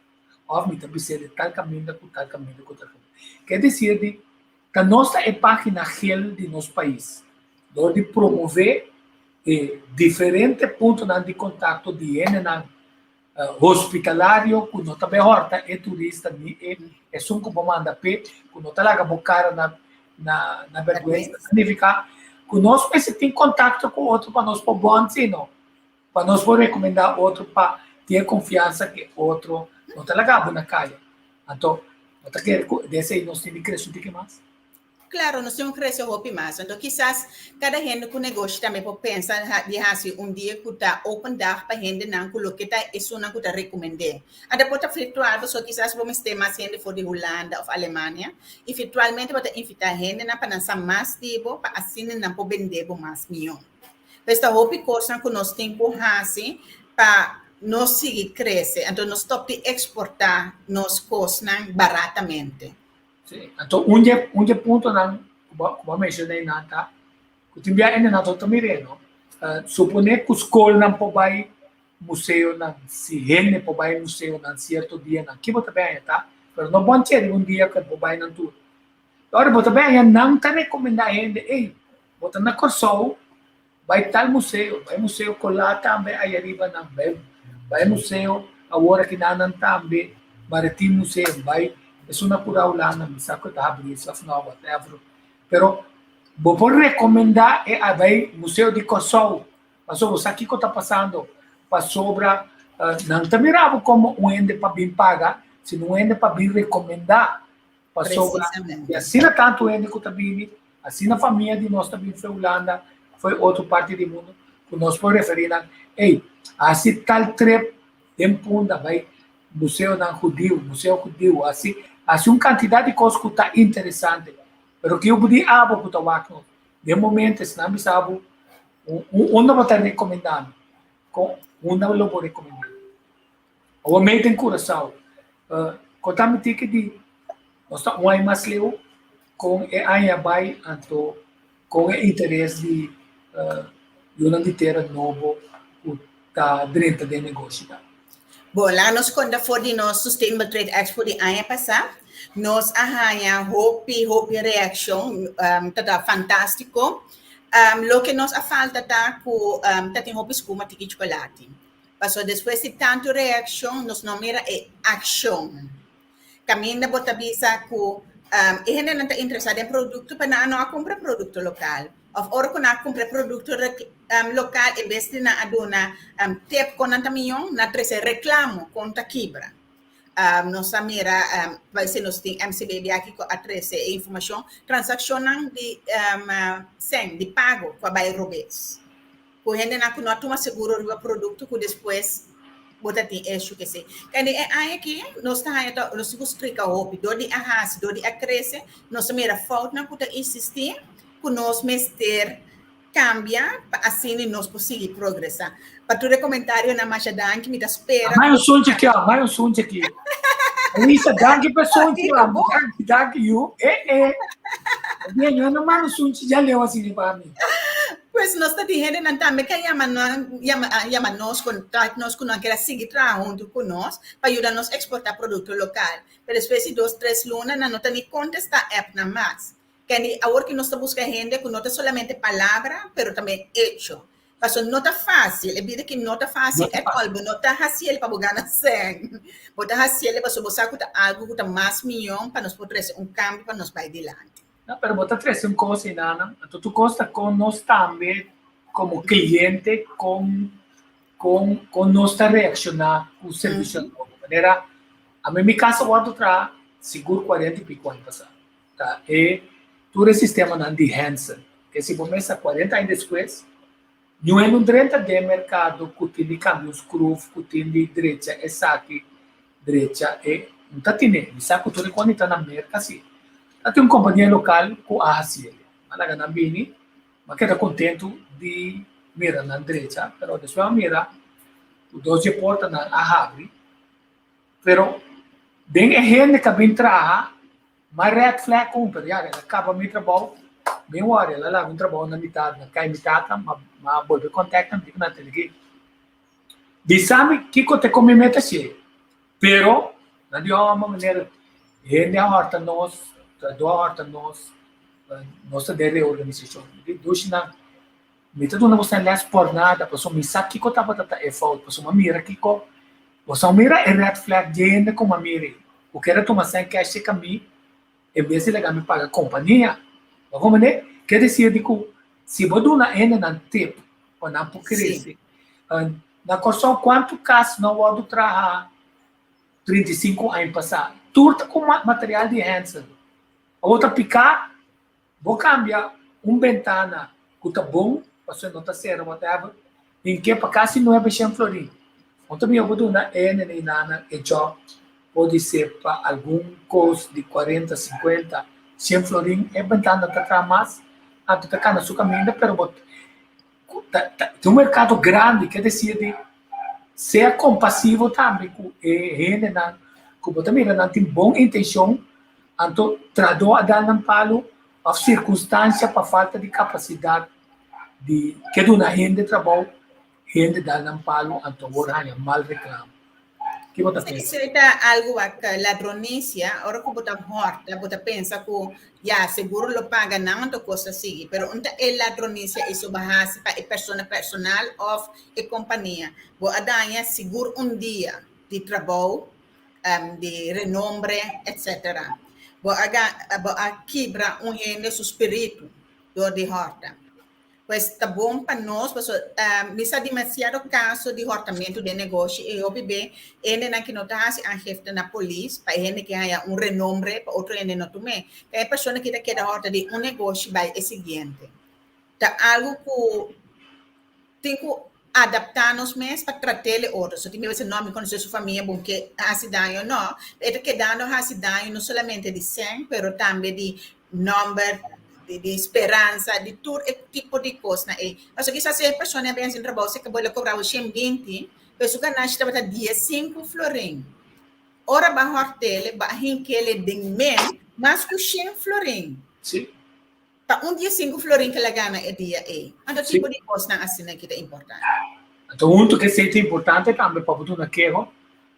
Òf mi ta bis'é di tal kaminda ku tal kaminda ku tal kaminda. Ke desir di ta nos ta e página gel di nos pais dor di promové e diferente puntonan di kontakto di hendenan hospitalario ku no ta bai hòrta e turista ni e esun ku bo manda p'e ku no ta laga bo kara na na na bèrgwensa. Ta signifiká ku nos mester tin kontakto ku otro pa nos por bònt sino pa nos por rekomendá otro pa tin e konfiansa ku e otro no ta laga bo na kaya. Anto bo ta kere ku den esei nos tin di krese un tiki mas? Claro, nos tin un crece hopi mas. Anto kisas cada hende cu negoshi tambe por pensa di haci un dia cu ta open dag pa hendenan cu loke ta esunnan cu ta recomende. Anto por ta virtual pasobra kisas bo mester mas hende for di Hulanda of Alemania y virtualmente bo ta invita hendenan pa nan sa mas di bo pa asina nan por bende bo mas miyo. Pues ta hopi cosnan cu nos tin cu haci pa nos sigui crece. Anto nos stop di exporta nos cosnan baratamente. Sí, anto un dje un dje puntonan ku bo ku bo a menshoná einan ta ku tin bia hende nan ta mir'é no. Suponé ku skolnan por bai museonan, si hende por bai museonan sierto dianan, ki bo ta bai haña ta? Pero no bon cheri un dia ku bo bai nan tur. Ora bo ta bai haña nan ta rekomendá hende, ey, bo ta na Kòrsou, bai tal museo, bai museo Colá tambe aya riba nan, bai bai museo awor aki nan nan tambe, Maritiem Museum, bai esun na Curao Landa, mi sa ku e ta habri esei òf no, whatever. Pero bo por rekomendá e a bai Museo di Kòrsou, pasobra bo sa kiko ta pasando, pasobra nan ta mira bo komo un hende pa bin paga, sino un hende pa bin rekomendá. Pasobra i asina tantu hende ku ta bini, asina famia di nos ta bini for Hulanda, for otro parti di mundu, ku nos por referí nan, ey, hasi tal trip den Punda, bai. Museonan hudiu, museo hudiu, hasi hasi un kantidat di kos ku ta interesante. Pero ke bo di abo ku ta wak nos? Den momento esnan bisa bo unda bo ta rekomendá mi? Kon unda lo bo rekomendá? Awor mei den Curaçao, konta mi tiki di nos ta un aña mas leu kon e aña a bai anto kon e interes di yunan di tera nobo ku ta drenta den negoshi ta. Bon, laga nos konta for di nos Sustainable Trade Expo di aña pasá. Nos a haña hopi, hopi reakshon, ta ta fantástiko. Loke nos a falta ta ku ta tin hopi skuma tiki chokolati. Pasobra despues di tantu reakshon nos no mira e akshon. Kaminda bo ta bisa ku e hendenan ta interesá den produkto pero nan no a kumpra produkto lokal. Òf ora ku nan a kumpra e produkto lokal en bes di nan a duna tep kon nan ta mion, nan a trese reklamo kon ta kibra. Nos a mira, parese nos tin MCB aki ku a trese e informashon, transakshonnan di sèn, di pago ku a bai robes. Ku hendenan ku no a tuma seguro riba produkto ku despues bo ta tin eshu kesei. Kende e aña aki nos ta haña ta nos tin ku splika hopi. Dor di a hasi, dor di a krese, nos ta mira foutnan ku ta eksistí ku nos mester kambia pa asina nos por sigui progresá. Pa tur e komentarionan masha danki. Mi ta spera Mai un sunchi aki, mai un sunchi aki. Luisa, danki pa e sunchi, danki, danki yu. Eh, eh. Bien, yo no manda sunchi ya leu asina pa mi. Pues nos ta di hendenan tambe ke a yama yama yama nos, contact nos ku nan kier a sigui traha huntu ku nos pa yuda nos eksportá produkto lokal. Pero despues di dos tres luna nan no ta ni kontestá appnan mas. Kende awor ku nos ta buska hende ku no ta solamente palabra pero tambe echo. Pasobra no ta fásil, e bida aki no ta fásil at all. Bo no ta hasi el pa bo gana sèn. Bo ta hasi el pasobra bo sa ku ta algu ku ta mas mion pa nos por trese un kambio pa nos bai dilanti. No, pero bo ta trese un kos einan, anto tur kos ta kon nos tambe komo kliente kon kon kon nos ta reakshoná ku servisio nobo. Manera ami mi kasa wòrdu traha sigur kuarenta i piko aña pasá. Ta e tur e sistemanan di Hansen. Ke si bo mester 40 aña despues, niun hende no drenta den merkado ku tin di kambia un skruf, ku tin di drecha esaki, drecha e. No ta tine. Mi sa ku tur e kos ta na Merka si. Ta tin un kompania lokal ku a hasi el. A laga nan bini, mi a keda kontentu di mira nan drecha, pero despues a mira ku dos dje portanan a habri. Pero den e hende ku a bin traha, Ma red flag un, pero ya, el a caba mi trabou, mi worry, el a laga un trabou na mitad, na cay mi tata, ma ma bolbe contact nan, dico nan tene ki bisa mi kico te con mi meta hacié, pero nan di oh ma meneer, hende a horta nos, trahador a horta nos, nos ta den reorganisacion, mi di dushi nan, mi ta duna boso les por nada, pasobra mi sa kico tabata ta e fout, pasobra mi a mira kico Boso a mira e red flag dje hende ku m'a mira ei, ku kere tuma sèn kèsh serka mi en bes di laga mi paga kompania. Bo komprendé? Ke desir di ku si bo duna hendenan tip pa nan por krese. Na Kòrsou kuantu kas no a wòrdu traha 35 aña pasá? Tur ta ku material di Hansen. Awor ta piká, bo kambia un bentana ku ta bon, pasobra no ta sera whatever, den ke pa kasi nuebe shen florin. Bo ta mihó bo duna e nene i nana e job podi ser pa algun kos di kuarenta, sinkuenta, shen florin, e bentana ta traha mas, anto ta kana su kaminda, pero bo ta ta tin un merkado grandi, ke desir di sea kompasivo tambe ku e hendenan ku bo ta mira nan tin bon intenshon, anto trahadó a dal nan palu òf sirkunstansia pa falta di kapasidat di ke duna hende trabou, hende dal nan palu anto awor haña mal reklamo. Ki bo ta pensa? Esei ta algu wak ladronisia, ora ku bo ta hòrta bo ta pensa ku ya seguro lo paga nan anto kos ta sigui, pero un ta e ladronisia esei bo hasi pa e persona personal òf e kompania. Bo a daña sigur un dia di trabou, di renombre etcetera. Bo a bo a kibra un hende su spiritu dor di hòrta. Pues ta bon pa nos pasobra mi sa demasiado kaso di hòrtamentu den negoshi i hopi be hendenan ku no ta hasi aangifte na polis pa e hende ke haña un renombre pa otro hende no tum'é. Ta e persona ki ta keda hòrta di un negoshi bai e siguiente. Ta algu ku tin ku. adaptá nos mes pa trat'é otro. So tin bes no, mi konosé su famia bon ke hasi daño no. E ta kedando hasi daño no solamente di sèn, pero tambe di nòmber, di speransa, di tur e tipo di kosnan ei. Pasobra kisas e persona a bin hasi un trabou si bo lo kobra bo 120, pero su ganashi tabata 15 florin. Ora bo a hòrt'el, bo a hink'el den men mas ku 100 florin. Sí. Pa un dia 5 florin ku el a gana e dia ei. Anto tipo di kosnan asina ki ta importante. Anto huntu ku esei ta importante tambe pa bo duna keho,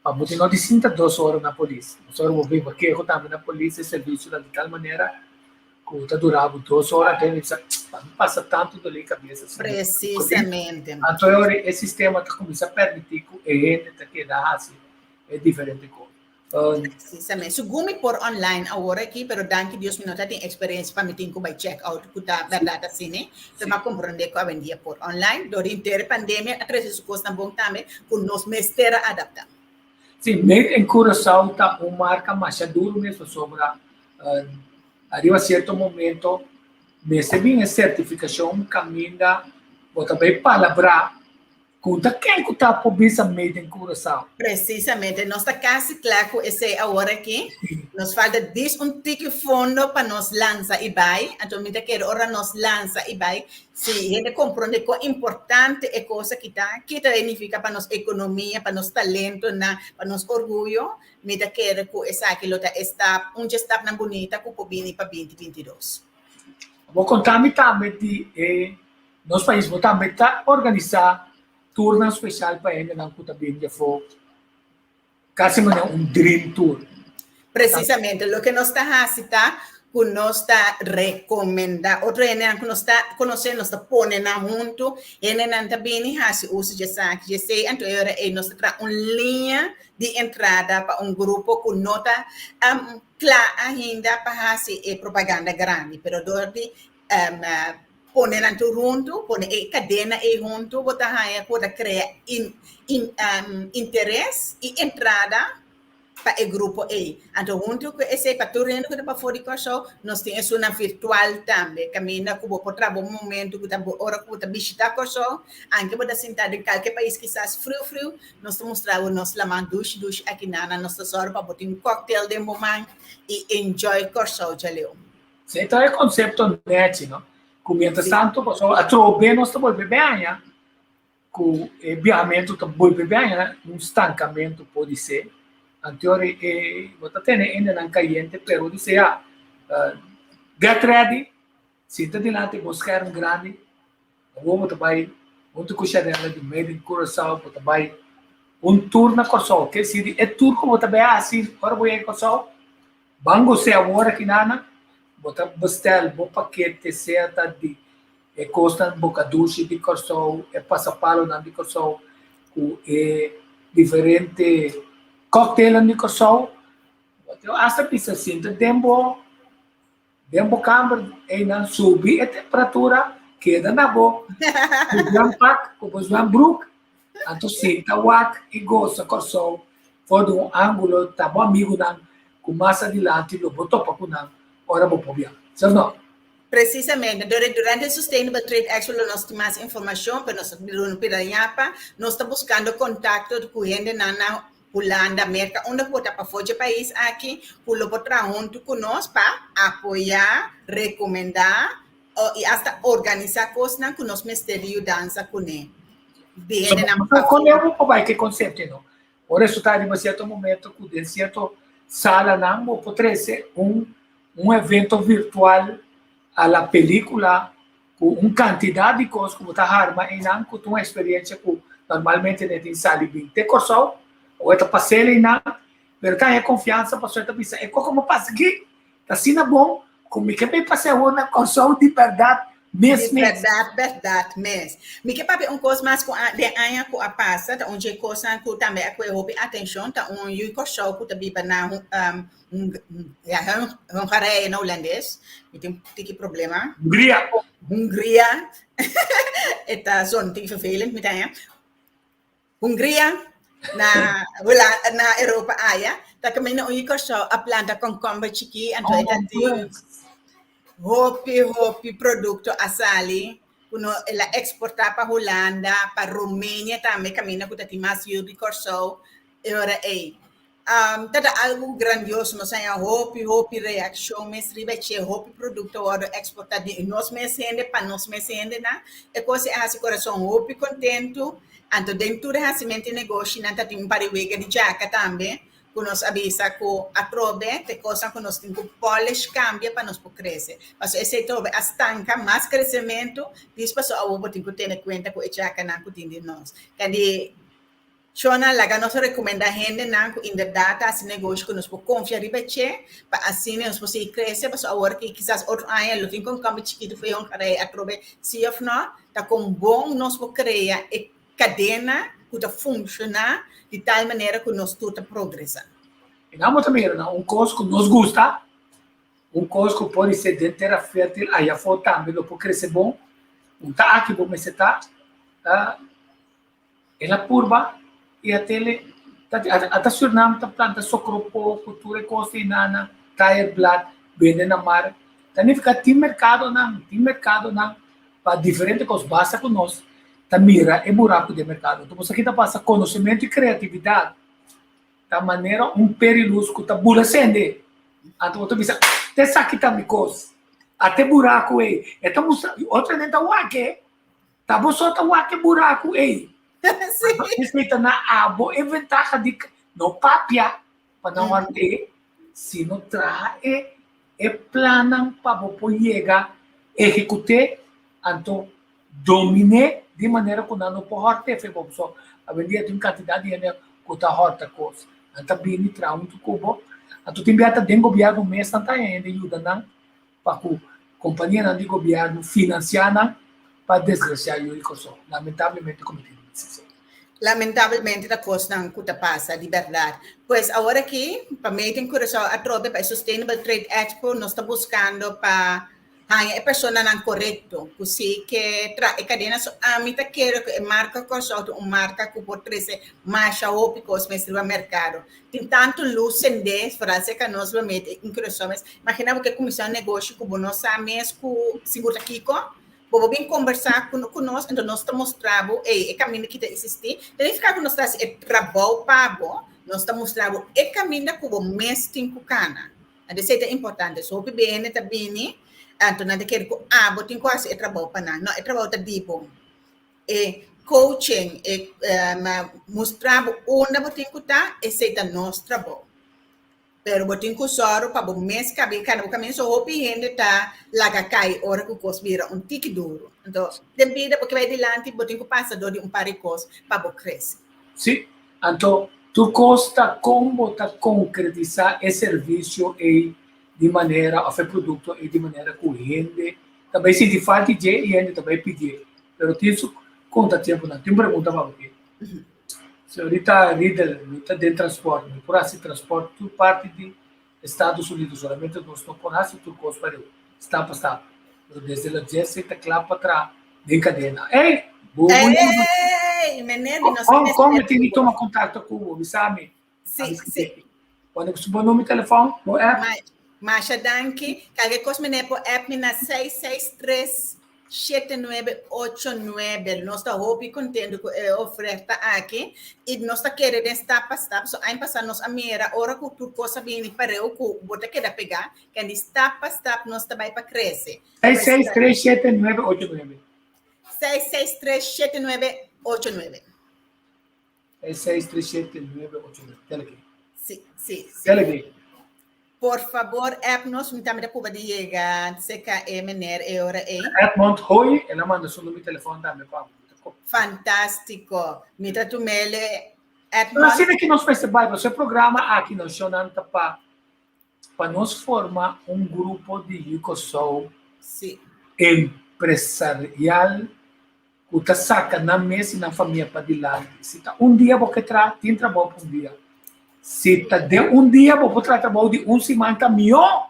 pa bo tin no di sinta 2 ora na polis. Ora bo bin pa keho tambe na polis, e servisio ta di tal manera ku ta dura bo 2 ora te bisa pa no pasa tantu doló di kabes asina. Presisamente. Anto e sistema ta kuminsá permití ku e hende ta keda hasi e diferente kos. Precisamente. Segun mi por online awor aki, pero danki Dios mi no ta tin experiencia pa mi tin ku bai check out ku ta berdad asina. Pero m'a komprondé ku awendia por online. Dor di henter e pandemia a trese su kosnan bon tambe ku nos mester a adaptá. Sí, Made in Curaçao ta un marka masha duru mes pasobra ariba sierto momento mester bin e sertifikashon kaminda bo ta bai palabrá ku ta ken ku ta por bisa Made in Curaçao. Precisamente. Nos ta kasi kla ku esei awor aki. Nos falta dis un tiki fondo pa nos lansa i bai. Anto mi ta kere ora nos lansa i bai, si hende komprondé kon importante e kos aki ta, ki ta signifiká pa nos ekonomia, pa nos talentonan, pa nos orguyo, mi ta kere ku esaki lo ta e stap, un dje stapnan bunita ku por bini pa 2022. Bo konta mi tambe di e nos pais bo tambe ta organisá tournan spesial pa hendenan ku ta bin di afó, kasi manera un dream tour. Precisamente. Loke nos ta hasi ta ku nos ta rekomendá otro hendenan ku nos ta konosé, nos ta pone nan huntu, hendenan ta bini hasi uso di esaki, di esei, anto e ora ei nos ta traha un liña di entrada pa un grupo ku no ta kla ainda pa hasi e propaganda grandi, pero dor di pone nan tur huntu, pone e kadena ei huntu, bo ta haña ku bo ta krea in, in, interes i entrada pa e grupo ei. Anto huntu ku esei, pa tur hende ku ta pafó di Kòrsou, nos tin esunnan virtual tambe, kaminda ku bo por traha bo momentu ku ta bo ora ku bo ta bishitá Kòrsou, anke bo ta sintá den kalke pais kisas friu friu, nos ta mustra bo nos laman dushi dushi akinan, nos ta sòru pa bo tin un kòktel den bo man i enjoy Kòrsou djaleu. Esei ta e konsepto nèchi, no? Ku mientras tanto pasobra atrobe nos ta bolbe bèña, ku e biahamentu ta bolbe bèña, un stankamentu podisé. Anto e bo ta tene hendenan kayente, pero di sea get ready, sinta dilanti bo skerm grandi, awor bo ta bai huntu ku Sharella di Made in Curaçao, bo ta bai un tour na Kòrsou. Ke si di e tour ku bo ta bai hasi ora bo yega Kòrsou, Ban gos'é awor aki nana, bo ta bestel bo pakete sea ta di e kosnan bokadushi di Kòrsou, e pasapalonan di Kòrsou ku e diferente kòktelnan di Kòrsou. Bo ta hasta bisa sinta den bo den bo kamber einan subi e temperatura keda na bo zwempak ku bo zwembruk anto sinta wak i gosa Kòrsou for di un ángulo ta bo amigunan ku mas adilanti lo bo topa ku nan ora bo por bia. Sef no? Precisamente. Durante e Sustainable Trade Expo lo nos tin mas informacion, pero nos ta duna pida ñapa. Nos ta buscando contacto cu hendenan na Hulanda, Merca, unda cu bo ta pafó dje pais aki, cu lo por traha hunto cu nos pa apoya, recomenda i hasta organisa cosnan cu nos mester di yudansa cune. Di hendenan pafó. Con e bo bai cu e concepto no? Ora eso ta riba cierto momento cu den cierto salanan bo por trece un evento virtual a la pelicula cu un cantidad di cos cu bo ta harma einan cu ta un experiencia cu normalmente ne tin sali bin te Corsou o e ta pasel einan pero ta haña confiansa pasobra e ta bisa e cos cu bo pasa aki ta asina bon cu mi ke bay pasa awor na Corsou di berdad mes Di mes. bèrdat, bèrdat mes. Mi ke papia un kos mas ku a den aña ku a pasa, ta un dje kosnan ku tambe a kue hopi atenshon, ta un yu Kòrsou ku ta biba na ya Hongarije na hulandes, mi tin un tiki problema. Hungria. Hungria. E ta zon tiki vervelend mi ta haña. Hungria, na Hula na Europa aya, ta kaminda un Kòrsou a planta kònkòmber chikí, anto e ta tin hopi hopi produkto a sali. Ku no el a eksportá pa Hulanda, pa Romenia tambe kaminda ku ta tin mas yu di Kòrsou e ora ei. Ta ta algu grandioso, nos haña hopi hopi reakshon mes riba dje, hopi produkto a wòrdu eksportá di nos mes hende pa nos mes hendenan. E kos ei a hasi kurason hopi kontentu. Anto den tur e hasimentu di negoshinan ta tin un par di wega di djaka tambe ku nos a bisa ku atrobe ta e kosnan ku nos tin ku polish kambia pa nos por krese. Pasobra esei trobe a stanka mas kresementu, dis pasobra awor bo tin ku tene kuenta ku e djakanan ku tin di nos. Kende Shona laga nos rekomendá hendenan ku inderdat ta hasi negoshi ku nos por konfia riba dje pa asina nos por sigui krese pasobra awor ki kisas otro aña lo tin ku un kambio chikitu for e hongarije atrobe si òf nò ta kon bon nos por krea e kadena ku ta funshoná di tal manera ku nos tur ta progresá. I nan bo ta mira na un kos ku nos gusta, un kos ku por ser den tera fértil aya afó tambe lo por krese bon, un ta aki bo mester ta, ta El a purba i a tele ata Surnam ta planta sokropo ku tur e kos di nana, taaier-blad, bende na mar. Ta nifiká tin merkadonan, tin merkadonan pa diferente kos. Basta ku nos ta mira e buraku den merkado. Anto boso aki ta pasa konosementu i kreatividat ta manera un perilus ku ta bula sende. Anto bo ta bisa, te esaki ta mi kos. Ata e buraku ei. E ta mustra, otro hende ta wak e. Ta bo so ta wak e buraku ei. Esei ta na abo e ventaha di no papia pa nan ward'é, sino traha e e plannan pa bo por yega ehekut'é, anto domin'é di manera ku nan no por hòrt'é fe bo. Pasobra awendia tin un kantidat di hende ku ta hòrta kos. Nan ta bini traha huntu ku bo. Anto tin bia ta den gobièrnu mes nan ta haña hende yuda nan pa ku kompanianan di gobièrnu finansiá nan pa desgrasiá yu di Kòrsou. Lamentablemente kometí di esei. Lamentablemente ta kosnan ku ta pasa di bèrdat. Pues awor aki pa Made in Curaçao atrobe pa e Sustainable Trade Expo nos ta buskando pa haña e personanan korekto ku si ke traha e kadena. So ami ta kere ku e marka Kòrsou ta un marka ku por trese masha hopi kos mes riba merkado. Tin tantu lus sendé, foral serka nos lo mete in Curaçao mes. Imagina bo ke kuminsá un negoshi ku bo no sa mes ku sigur ta kiko. Bo bo bin kombersá ku ku nos, enton nos ta mustra bo, ey, e kaminda ki ta eksistí. Ta nifiká ku nos ta hasi e trabou pa bo, nos ta mustra bo e kaminda ku bo mes tin ku kana. Anto esei ta importante. So hopi bende ta bini, anto nan ta kere ku abo tin ku hasi e trabou pa nan. No, e trabou ta di bo. E coaching, e mustra bo unda bo tin ku ta, esei ta nos trabou. Pero bo tin ku sòru pa bo mes kabi kana bo kaminda. So hopi hende ta laga kai ora ku kos bira un tiki duru. Anto den bida bo ke bai dilanti bo tin ku pasa dor di un par di kos pa bo krese. Sí, anto tur kos ta kon bo ta konkretisá e servisio ei di manera òf e produkto ei di manera ku hende ta bai sinti falta di dje i hende ta bai pidié. Pero tin su kontratiemponan. Tin pregunta pa bo ke. Señorita Riedel, mi ta den transport, mi por hasi transport tur parti di Estados Unidos, solamente nos no por hasi tur kos pa riba, stap pa stap. Pero desde logistic ta kla pa traha den kadena. Ey! Bo bo Ey! Meneer, mi no Kon kon mi tin di tuma kontakto ku bo? Bisa mi. Sí, sí. Pone bo numero di telefòn, bo app. Masha danki. Kalke kos meneer por app mi na 663 7989. Nos ta hopi kontentu ku e oferta aki i nos ta kere den stap pa stap. So aña pasá nos a mira ora ku tur kos a bini pareu ku bo ta keda pegá, kendi stap pa stap nos ta bai pa krese. 663 7989. 663 7989. E 6, 3, 7, 9, 8, 9. Tel aki. Sí, sí, sí. Tel aki. Por favor, app nos, mi tambe ta puba di yega cerca e meneer e ora ei. Edmond Hoy, el a manda su numero di telefon tambe pa bo. Fantástico. Mi ta tumele Edmond. Asina ki nos mester bai, pasobra e programa aki nos shownan ta pa pa nos forma un grupo di yu Kòrsou Sí. empresarial ku ta saka nan mes i nan famia padilanti. Si ta un dia bo ke traha, tin trabou pa un dia. Si ta den un dia bo por traha trabou di un siman ta mihó.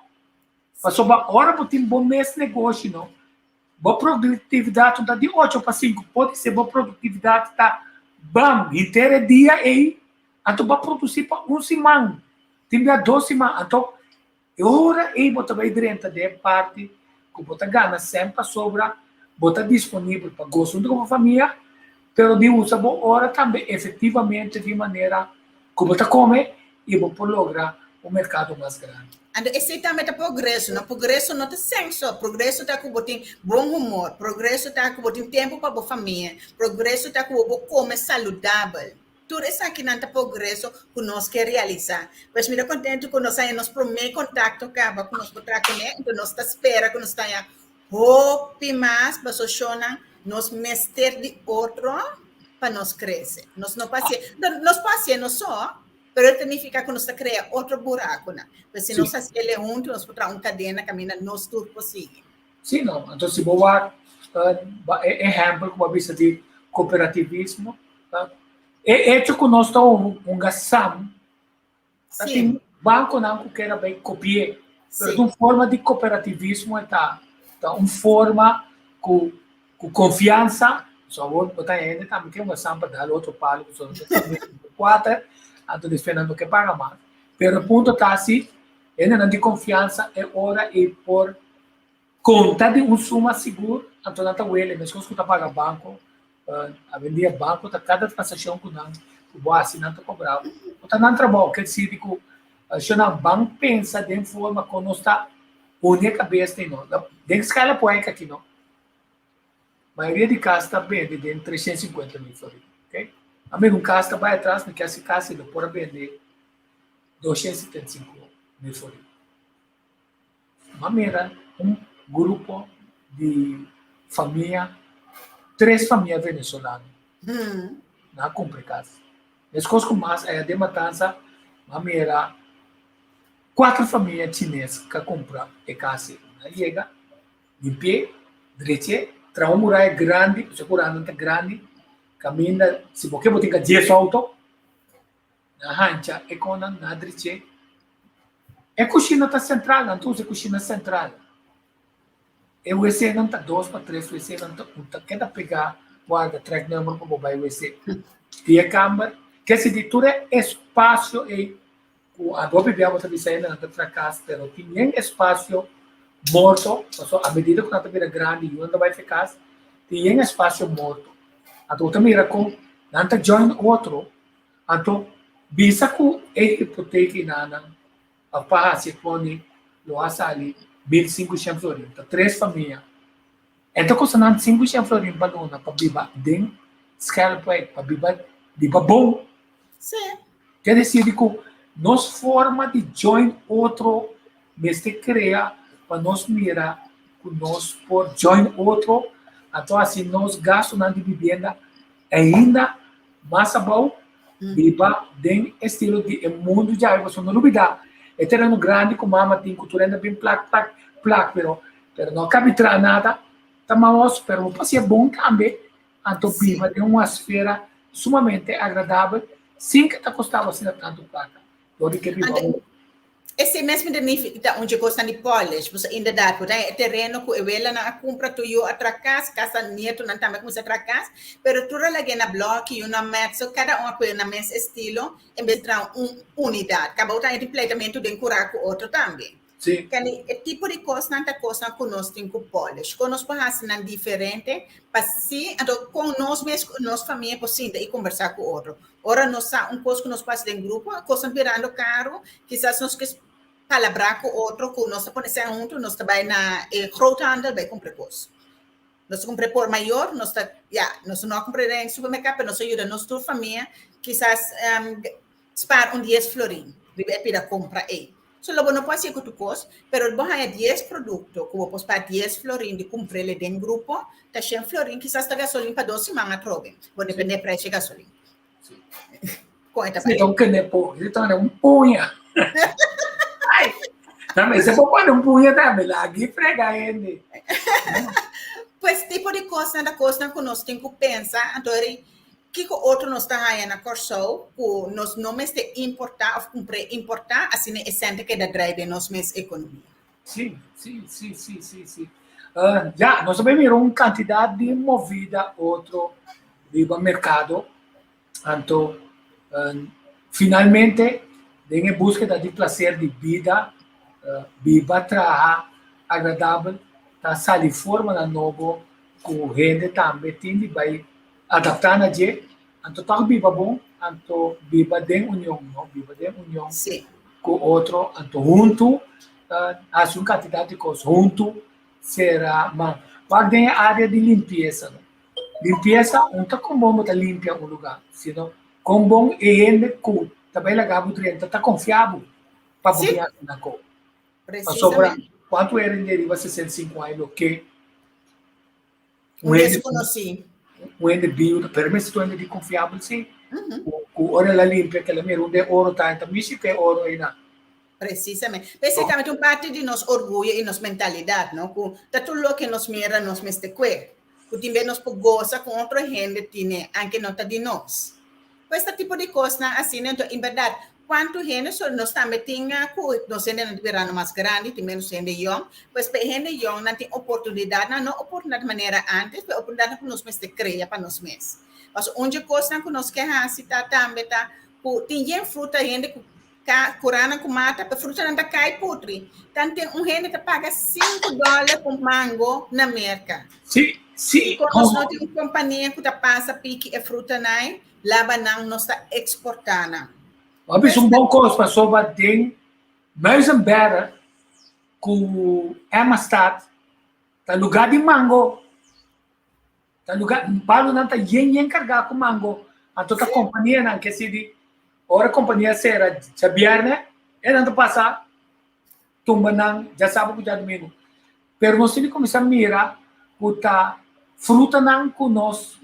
Pasobra ora bo tin bo mes negoshi no, bo produktividat no ta di ocho pa sinku, podi ser bo produktividat ta bam henter e dia ei, anto bo a produsí pa un siman, tin bia dos siman, anto E ora ei bo ta bai drenta den e parti ku bo ta gana sèn pasobra bo ta disponibel pa gosa huntu ku bo famia, pero di usa bo ora tambe efektivamente di manera ku bo ta kome i bo por logra un merkado mas grandi. Anto esei tambe ta progreso, no? Progreso no ta senso, progreso ta ku bo tin bon humor, progreso ta ku bo tin tempu pa bo famia, progreso ta ku bo por kome saludabel. Tur esakinan ta progreso ku nos ke realisá. Pues mi ta kontentu ku nos haña nos promé kontakto kaba ku nos por traha kuné, anto nos ta spera ku nos ta haña hopi mas pasobra nos mester di otro pa nos krese. Nos no por hasié, nos por hasié nos so, pero e ta nifiká ku nos ta krea otro burakunan. Pues si nos hasié huntu nos por traha un kadena kaminda nos tur por sigui. Sí, no. Anto si bo wak e ehèmpel ku bo a bisa di kooperativismo, e echo ku nos ta hunga sam, ta tin bankonan ku kere bai kopi'é. Pero ta un forma di kooperativismo e ta. Ta un forma ku ku konfiansa, so awor bo ta hende tambe ke hunga sam pa dal otro palu ku so kuater, anto despues nan no ke paga mas. Pero e punto ta si hendenan di konfiansa e ora ei por Konta di un suma sigur, anto nan ta wele meskos ku ta paga banko. Awendia banko ta kada transakshon ku nan ku bo hasi nan ta kobra bo. No ta nan trabou, ker sirbi ku sho nan ban pensa den forma kon nos ta pone e kabes den no. Den skala poek aki no, mayoria di kas ta bende den 350 mil florin, ok. A mira un kas ta bai atras mi kasi kasi lo por a bende 275 mil florin. M'a mira un grupo di famia, tres famia venezolano nan a kumpra e kas. Meskos ku mas aya den Matansa m'a mira kuater famia chines ku a kumpra e kas ei. Nan a yega, limpi'é, drech'é, traha un muraya grandi, pasobra ku nan ta grandi, kaminda si bo ke bo tin ka dies outo. Nan hancha e konan, nan a drech'é. E kushina ta sentral, nan ta usa e kushina sentral. E wc-nan ta dos pa tres wc, nan ta un ta keda pegá warda treknummer pa bo bai wc. I e kamber, ke si di tur e espasio ei ku hopi bia bo ta bisa hende nan ta traha kas, pero tin yen espasio morto, pasobra a medida ku nan ta bira grandi yunan ta bai fe kas, tin yen espasio morto. Anto bo ta mira kon nan ta join otro. Anto, bisa ku e hipoteka inanan a pa hasi e poni lo a sali 1500 florin. Ta tres famia. E ta kosta nan 500 florin pa luna pa biba den Schelpwijk, pa biba biba bon. Sí. Ke desir di ku nos forma di join otro mester krea pa nos mira ku nos por join otro, anto hasi nos gastunan di bibienda ainda mas abou, biba den estilo di e mundu djawe, pasobra no lubida e tereno grandi ku mama tin ku tur hende bin plak plak plak, pero pero no a kabi traha nada, ta maos, pero bo pasia bon tambe, anto biba den un asfera sumamente agradabel sin ke ta kosta bo asina tantu plaka, dor di ke biba Anto, esei mes mi ta nifi ta un dje kosnan di polish, pasobra inderdaad por e tereno ku e welanan a kumpra tur yu a traha kas, kasa nietonan tambe a kuminsá traha kas, pero tur a lag'é na blòki, yu na mèt, so kada un a kohe nan mes estilo en bes di traha un unidat. Kaba bo ta haña tin pleitamentu den kurá ku otro tambe. Sí. Kende e tipo di kosnan ta kosnan ku nos tin ku polish. Kon nos por hasi nan diferente pa si, anto kon nos mes, nos famia por sinta i kombersá ku otro. Ora nos sa un kos ku nos por hasi den grupo, kosnan birando karu, kisas nos ke palabrá ku otro ku nos ta pone sèn huntu, nos ta bai na e groothandel bai kumpra kos. Nos ta kumpra por mayor, nos ta, ya, nos no a kumpra den supermerkado, pero nos ta yuda nos tur famia kisas spar un dies florin riba e pida kompra ei. So lo bo no por hasi ku tur kos, pero bo haña dies produkto ku bo por spar dies florin di kumpr'el den grupo, ta shen florin, kisas ta gasolin pa dos siman atrobe, bo depende e preis di gasolin. Kon e ta bai? Si, ta kende po, si ta un puña. Ai, tambe se por pone un puña tambe, lagi frega hende. Pues tipo di kosnan ta kosnan ku nos tin ku pensa, anto eri Kiko otro nos ta haña na Kòrsou ku nos no mester importá òf kumpr'é importá, asina e sèn ta keda drai den nos mes ekonomia? Sí, sí, sí, sí, sí, sí. Ya, nos a bai mira un kantidat di movida otro riba merkado. Anto, finalmente, den e búskeda di plaser di bida, biba, traha agradabel, ta sali formanan nobo. ku hende tambe tin di bai adaptá na dje, anto tòg biba bon, anto biba den union, no? Biba den union ku otro, anto huntu hasi un kantidat di kos huntu sera man. Wak den e área di limpiesa, no? Limpiesa un ta kon bon bo ta limpia un lugá, sino kon bon e hende ku ta bai laga bo drenta ta konfia bo pa bo bin hasi nan kos. Pasobra kuantu hende riba 65 aña lo ke Un desconocí. Un hende biuda, pero mester un hende di confiabel sí. Ku ora el a limpia, ke el a mira unda e oro ta, e ta mishi ku e oro einan. Precisamente. Precisamente un parte di nos orguyo i nos mentalidad, no? Ku ta tur loke nos mira nos mester kue. Ku tin bes nos por gosa ku otro hende tine, anke no ta di nos. Pues ta tipo di kosnan asina, enton en berdad Kuantu hende so nos tambe tin ku nos hendenan ta birando mas grandi, tin menos hende yòn. Pues pa e hende yòn nan tin oportunidatnan, no oportunidat manera ántes, pero oportunidatnan ku nos mester krea pa nos mes. Pasobra un dje kosnan ku nos ke hasi ta tambe ta ku tin yen fruta hende ku ka kuranan ku mata, pero frutanan ta kai putri. Tan tin un hende ta paga sinku dòler pa un mango na Merka. Sí, sí. I kon nos no tin un kompania ku ta pasa piki e frutanan Laba nan nos ta exporta nan. Bo a bisa un bon kos pasobra den Muizenberg ku Emmastad ta lugá di mango. Ta lugá, palunan ta yen yen kargá ku mango. Anto ta kompanianan ke si di ora kompania sera djabièrnè e nan ta pasa tumba nan djasabra ku djadumingu. Pero nos tin di kuminsá mira ku ta frutanan ku nos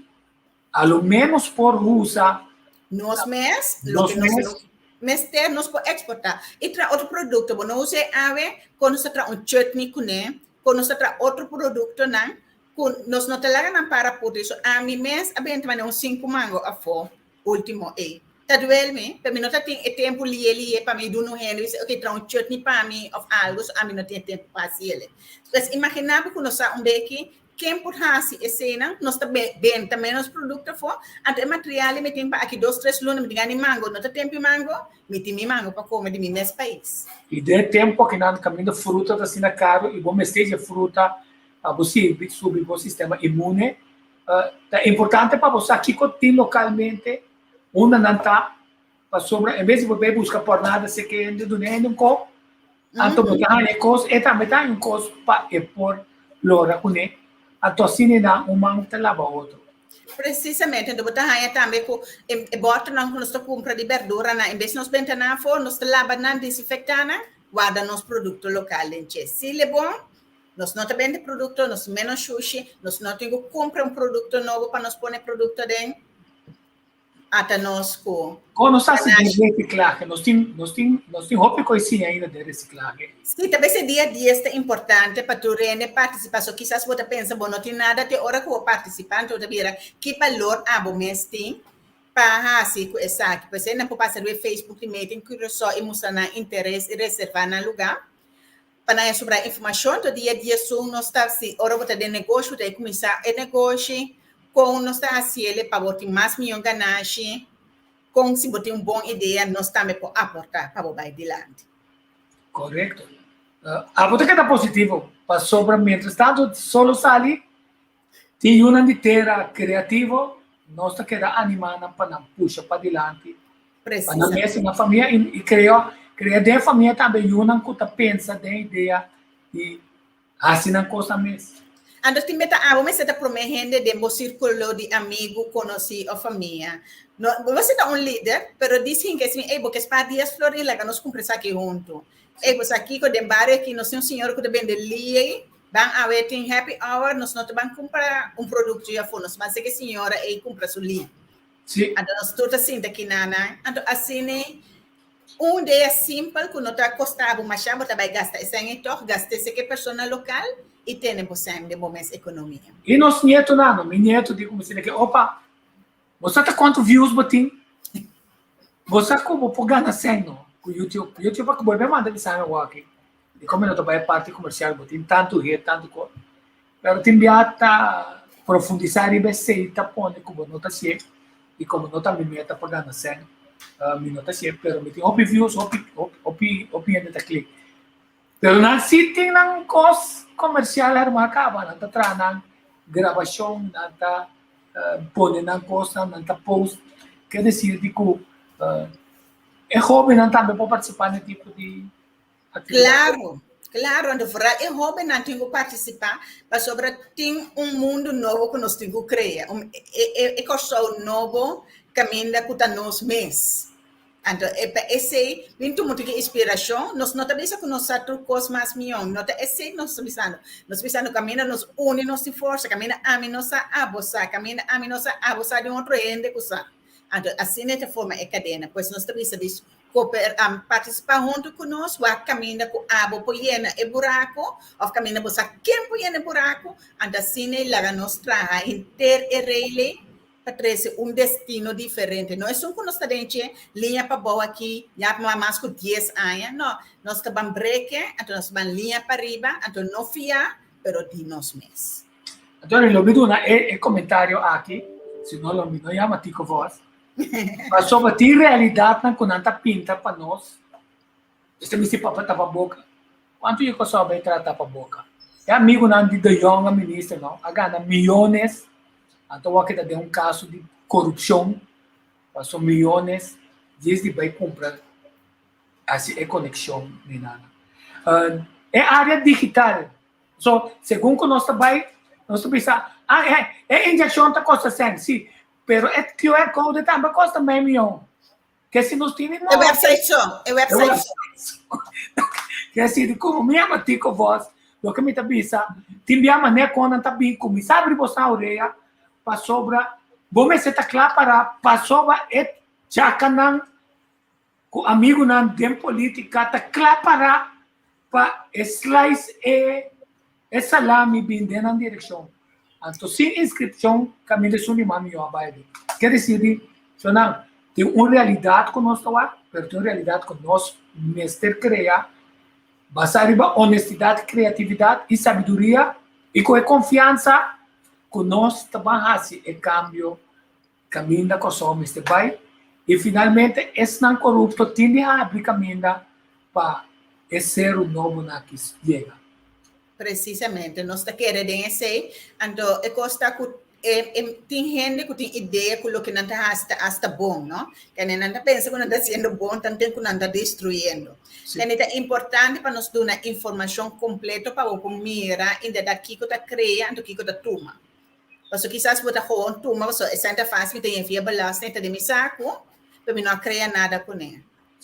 A lo menos por usa. Nos mes, loke nos no mester, nos por exporta. I traha otro producto. Bo no usa e awe, kon nos ta traha un chutney kuné, kon nos ta traha otro productonan ku nos no ta laga nan para putri. So ami mes a benta manera un sinku mango afó ultimo ei. Ta duel mi, pero mi no ta tin e tempu lié lié pa mi duna un hende bisa ok traha un chutney pa mi of algo, so ami no tin e tempu pa hasi ele. Pues imagina bo ku nos sa un beki Ken por hasi eseinan? Nos ta benta menos produkto afó. Anto e material ei mi tin pa aki dos tres luna, mi tin gana di mango. No ta tempu di mango, mi tin mi mango pa kome di mi mes pais. I den e tempu akinan kaminda fruta ta asina karu i bo mester dje fruta pa bo sirbi subi bo sistema inmune. Ta importante pa bo sa kiko tin lokalmente, unda nan ta, pasobra en bes di bo bai buska pòrnada seke hende duna hende un kop, Anto bo ta haña e kos, e tambe ta haña un kos pa e por lora kuné. Anto asina e nan un man ta laba otro. Presisamente, anto bo ta haña tambe ku e bòternan ku nos ta kumpra di berduranan, en bes nos benta nan afó, nos ta laba nan, desinfektá nan, warda nos produkto lokal den dje. Si le bon, nos no ta bende produkto, nos ménos shushi, nos no tin ku kumpra un produkto nobo pa nos pone produkto aden. Ata nos ku. Kon nos hasi den resiklahe? Nos tin, nos tin, nos tin hopi kos siña ainda den resiklahe. Sí, ta bes e dia dies ta importante pa tur hende partisipá. So kisas bo ta pensa bo no tin nada te ora ku bo partisipá, anto bo ta bira ki balor abo mes tin pa hasi ku esaki. Pues nan por pasa riba e Facebook di Made in Curaçao i mustra nan interes i reservá nan lugá pa nan e sobra informashon. To dia 11 nos ta si ora bo ta den negoshi bo ta e kuminsá e negoshi. Kon nos ta hasiel pa bo tin mas mion ganashi? Kon si bo tin un bon idea nos tambe por aporta pa bo bai dilanti? Korekto. Abo ta keda positivo pasobra mientras tanto solo sali tin yunan di tera kreativo nos ta keda anima nan pa nan pusha padilanti pa nan mes i nan famia i krea krea den famia tambe yunan ku ta pensa den idea di Hasi nan kosnan mes. Anto tin meta abo mester ta promé hende den bo sírkulo di amigu, konosí òf famia. No, bo mester ta un lider, pero di sin ke sin, ey, bo ke spa dies flor i laga nos kumpra esaki huntu. Ey, bo sa kiko, den bario aki nos tin un señora ku ta bende lie, ban awe tin happy hour, nos no ta ban kumpra un produkto di afó, nos ban seki e señora ey kumpra su lie. Sí. Anto nos tur ta sinta kinana. Anto asina Un idea simpel ku no ta kosta bo masha, bo ta bai gasta esei ei tòg, gast'é ku e persona lokal i tene bo sèn den bo mes ekonomia. I nos nietonan, no, mi nieto di ku mi sina ke, Opa, bo sa ta kuantu views bo tin? Bo sa ku bo por gana sèn no ku YouTube? YouTube a bolbe manda bisa mi awor aki, dikon mi no ta bai e parti komersial, bo tin tantu hit, tantu kos. Pero tin bia ta profundisá riba esei ta pone ku bo no ta hasié. I komo no ta mi meta pa gana sèn, mi no ta hasié, pero mi tin hopi views, hopi, hopi, hopi hende ta klik. Pero nan sí tin nan kos komersial armá kaba, nan ta traha nan. grabashon, nan ta pone nan kosnan, nan ta post. Ke desir di ku e hóbennan tambe por partisipá na e tipo di aktividat. Klaro, klaro. Anto foral e hóbennan tin ku partisipá pasobra tin un mundu nobo ku nos tin ku krea. E Kòrsou nobo kaminda ku ta nos mes. Anto e pa esei bin tuma un tiki inspirashon. Nos no ta bisa ku nos sa tur kos mas mihó. No ta esei nos ta bisando. Nos ta bisando kaminda nos uni nos tin forsa, kaminda ami no sa, abo sa, kaminda ami no sa, abo sa di un otro hende ku sa. Anto asina e ta forma e kadena. Pues nos ta bisa di koper partisipá huntu ku nos, wak kaminda ku abo por yena e buraku òf kaminda bo sa ken por yena e buraku. Anto asina e laga nos traha henter e relay pa trese un destino diferente. No esun ku nos ta den dje liña pabou aki ya pa mas ku dies aña, no. Nos ta ban breke, anto nos ta ban liña pariba, anto no fia, pero di nos mes. Anto lo mi duna e komentario aki, si no lo mi no yama Tico Vos, pasobra tin realidatnan ku nan ta pinta pa nos. Esei misti pa tapa boka. Kuantu yu Kòrsou bai traha tapa boka? E amigunan di De Jonge minister no a gana miyones, anto wak ta den un kaso di korupshon paso miyones djis di bai kumpra hasi e konekshon ni nada. E área digital, so segun ku nos ta bai nos ta bisa ah e inyekshon ta kosta sèn, si, pero e QR code tambe a kosta mei miyon. Ke si nos tini E website so, e website so. Ke si di como mi ama Tico Vos, loke mi ta bisa, tin bia manera kon nan ta bin kuminsá abri bosnan orea pasobra bo mester ta kla para pasobra e chakanan ku amigunan den politika ta kla para pa e slice e e salami bin den nan direkshon. Anto sin inskripshon kaminda esun di mas mihó a bai den. Ke desir di, Shonnan, tin un realidat ku nos ta wak, pero tin un realidat ku nos mester krea basá riba honestidat, kreatividat i sabiduria i ku e konfiansa ku nos ta ban hasi e kambio kaminda Kòrsou mester bai i finalmente esnan korupto tin di habri kaminda pa e seru nobonan aki yega. Presisamente, nos ta kere den esei, anto e kos ta ku e e tin hende ku tin idea ku loke nan ta hasi ta hasta bon, no? Kende nan ta pensa ku nan ta hasiendo bon tanten ku nan ta destruyendo. Sí. Kende ta importante pa nos duna informashon kompleto pa bo por mira inderdat kiko ta krea anto kiko ta tuma. Pasobra kisas bo ta gewoon tuma pasobra esei ta fácil, mi ta yen via belasting, e ta den mi saku, pero mi no a krea nada kuné.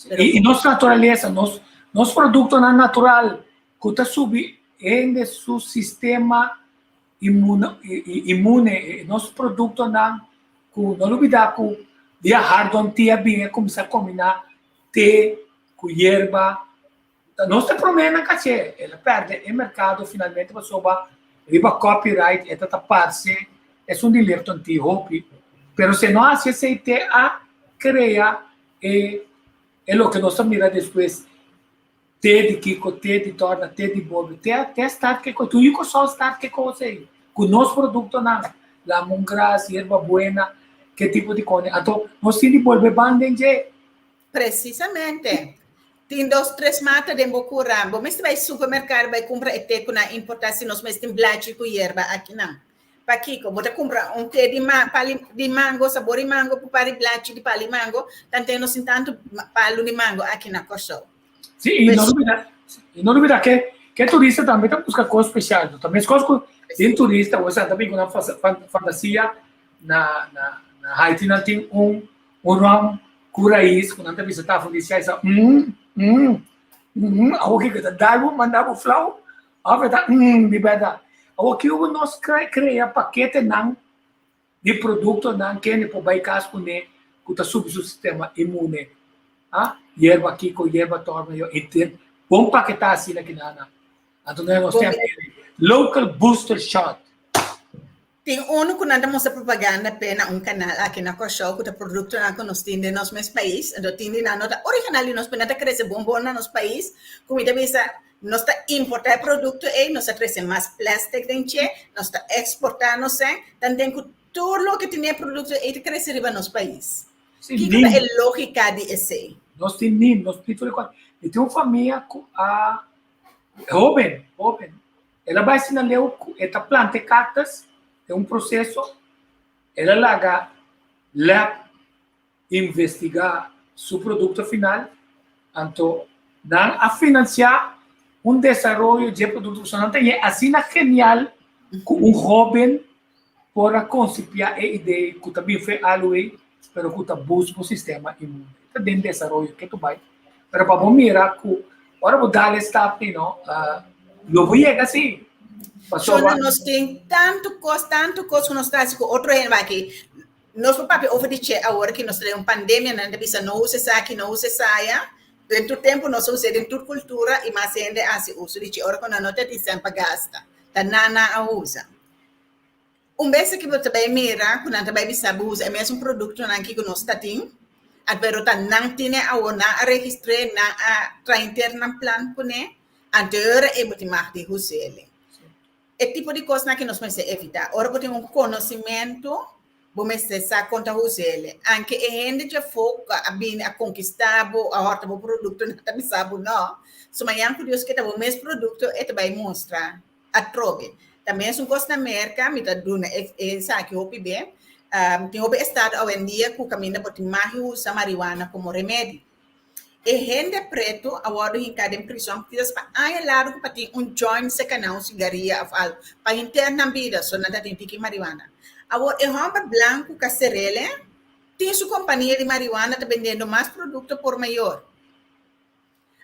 Pero I nos naturalesa, nos nos produktonan natural ku ta subi hende su sistema inmune, nos produktonan ku no lubida ku dia Hardon Tea bin a kuminsá kombiná te ku yerba, Ta nos ta promé nan kaché, el a pèrdè e merkado finalmente pasobra riba copyright e ta ta parse esun di Lipton Tea hopi, pero si e no hasi esei te a krea e e loke nos ta mira despues te di kiko, te di tòrna, te di bobe, te a te a start ke kos, tur yu Kòrsou start ke kos ei ku nos produktonan, lamongras, yerba buena, ke tipo di kos, anto nos tin di bolbe ban den dje. Precisamente. Tin dos, tres mata den bo cura. Bo mester bai supermercado bai cumpra e te cu nan importa si nos mes tin blachi cu yerba akinan. Pakico? Bo ta cumpra un te di ma, pali di mango, sabor di mango cu pari blachi di pali mango, tanten nos tin tanto palu di mango aki na Corsou. Sí, y no lubida, y no lubida que, que turista tambe ta busca cos special. No ta mescos cu tin turista, o sea, ta bin cu nan fantasia na, na, na Haiti nan tin un Un rom ku rais ku nan ta bisa ta afrodisiá i sa mm mm mm awor kiko ta dal bo manda bo flou òf e ta mm di bèrdat. Awor kico nos krea paketenan di produktonan kende por bai kas kuné ku ta subi su sistema inmune ah yerba kiko yerba torna yo i tin bon paketá asina kinana anto nos tin local booster shot. Tin unu ku nan ta mustra propaganda p'e na un kanal aki na Kòrsou ku ta produktonan ku nos tin den nos mes pais. Anto tin di nan no ta original di nos pero nan ta krese bon bon na nos pais ku mi ta bisa nos ta importá e produkto ei, nos ta trese mas plastic den dje, nos ta eksportá nos sèn, tanten ku tur loke tin den e produkto ei ta krese riba nos pais. Kiko ta e lógika di esei? Nos tin nin, nos tin tur e kos. Mi tin un famia ku a hóben, hóben, El a bai asina leu ku e ta planta e kaktus. Den un proseso, el a laga lab investigá su produkto final, anto nan a finansiá un desaroyo dje produkto pasobra nan ta hañ'é asina genial ku un hóben por a konsipiá e idea ku ta bin fe alu ei, pero ku ta boost bo sistema inmune. Ta den desaroyo ke tu bai, pero pa bo mira ku ora bo dal e stap ei no, lo bo yega si. Pasobra. Nos tin tantu kos, tantu kos ku nos ta hasi ku otro hende aki. Nos por papia over di che awor ki nos ta den un pandemia, nan ta bisa no usa esaki, no usa esaya. Den tur tempu nos a us'é den tur kultura i mas hende a hasi uso di che ora ku nan no ta tin sèn pa gasta. Ta nan nan a usa. Un bes aki bo ta bai mira ku nan ta bai bisa bo usa e mesun produktonan ki ku nos ta tin, a pero ta nan tine awor, nan a registr'é, nan a traha henter nan plan kuné, anto e ora ei bo tin mag di us'é. E tipo di kosnan aki nos mester evitá. Ora bo tin un konosimentu, bo mester sa kon ta us'el. Anke e hende djafó ku a bini a konkistá bo, a hòrta bo produkto, nan ta bisa bo nò. So mañan ku Dios ke ta bo mes produkto, e ta bai mustra atrobe. Ta mesun kos na Merka, mi ta duna e esaki hopi be. Tin hopi estado awendia ku kaminda bo tin mag usa mariwana komo remedi. E hende pretu a wòrdu hinká den prison kisas pa aña largu pa tin un joint serka nan, un sigaria òf algu, pa henter nan bida, so nan ta tin tiki mariwana. Awor e hòmber blanku ka ser'el tin su kompania di mariwana ta bendendo mas produkto por mayor.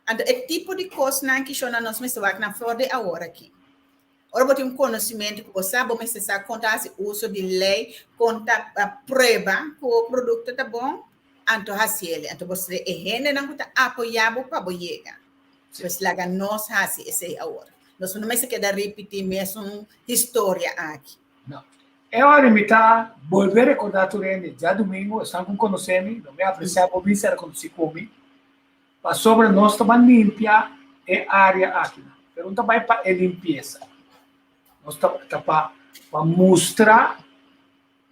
Anto e tipo di kosnan kishona nos mester wak na flor di awor aki. Ora bo tin un konosimentu ku bo sa, bo mester sa kon ta hasi uso di lei, kon ta prueba ku bo produkto ta bon, anto hasi el. Anto bo sre e hendenan ku ta apoyá bo pa bo yega. Pues laga nos hasi esei awor. Nos no mester keda ripití mesun historia aki. No. E ora mi ta bolbe rekordá tur hende, djadumingu esnan ku konosé mi, lo mi apresiá bo bin sera konosí ku mi. Pasobra nos ta ban limpia e área akinan, pero no ta bai pa e limpiesa. Nos ta ta pa pa mustra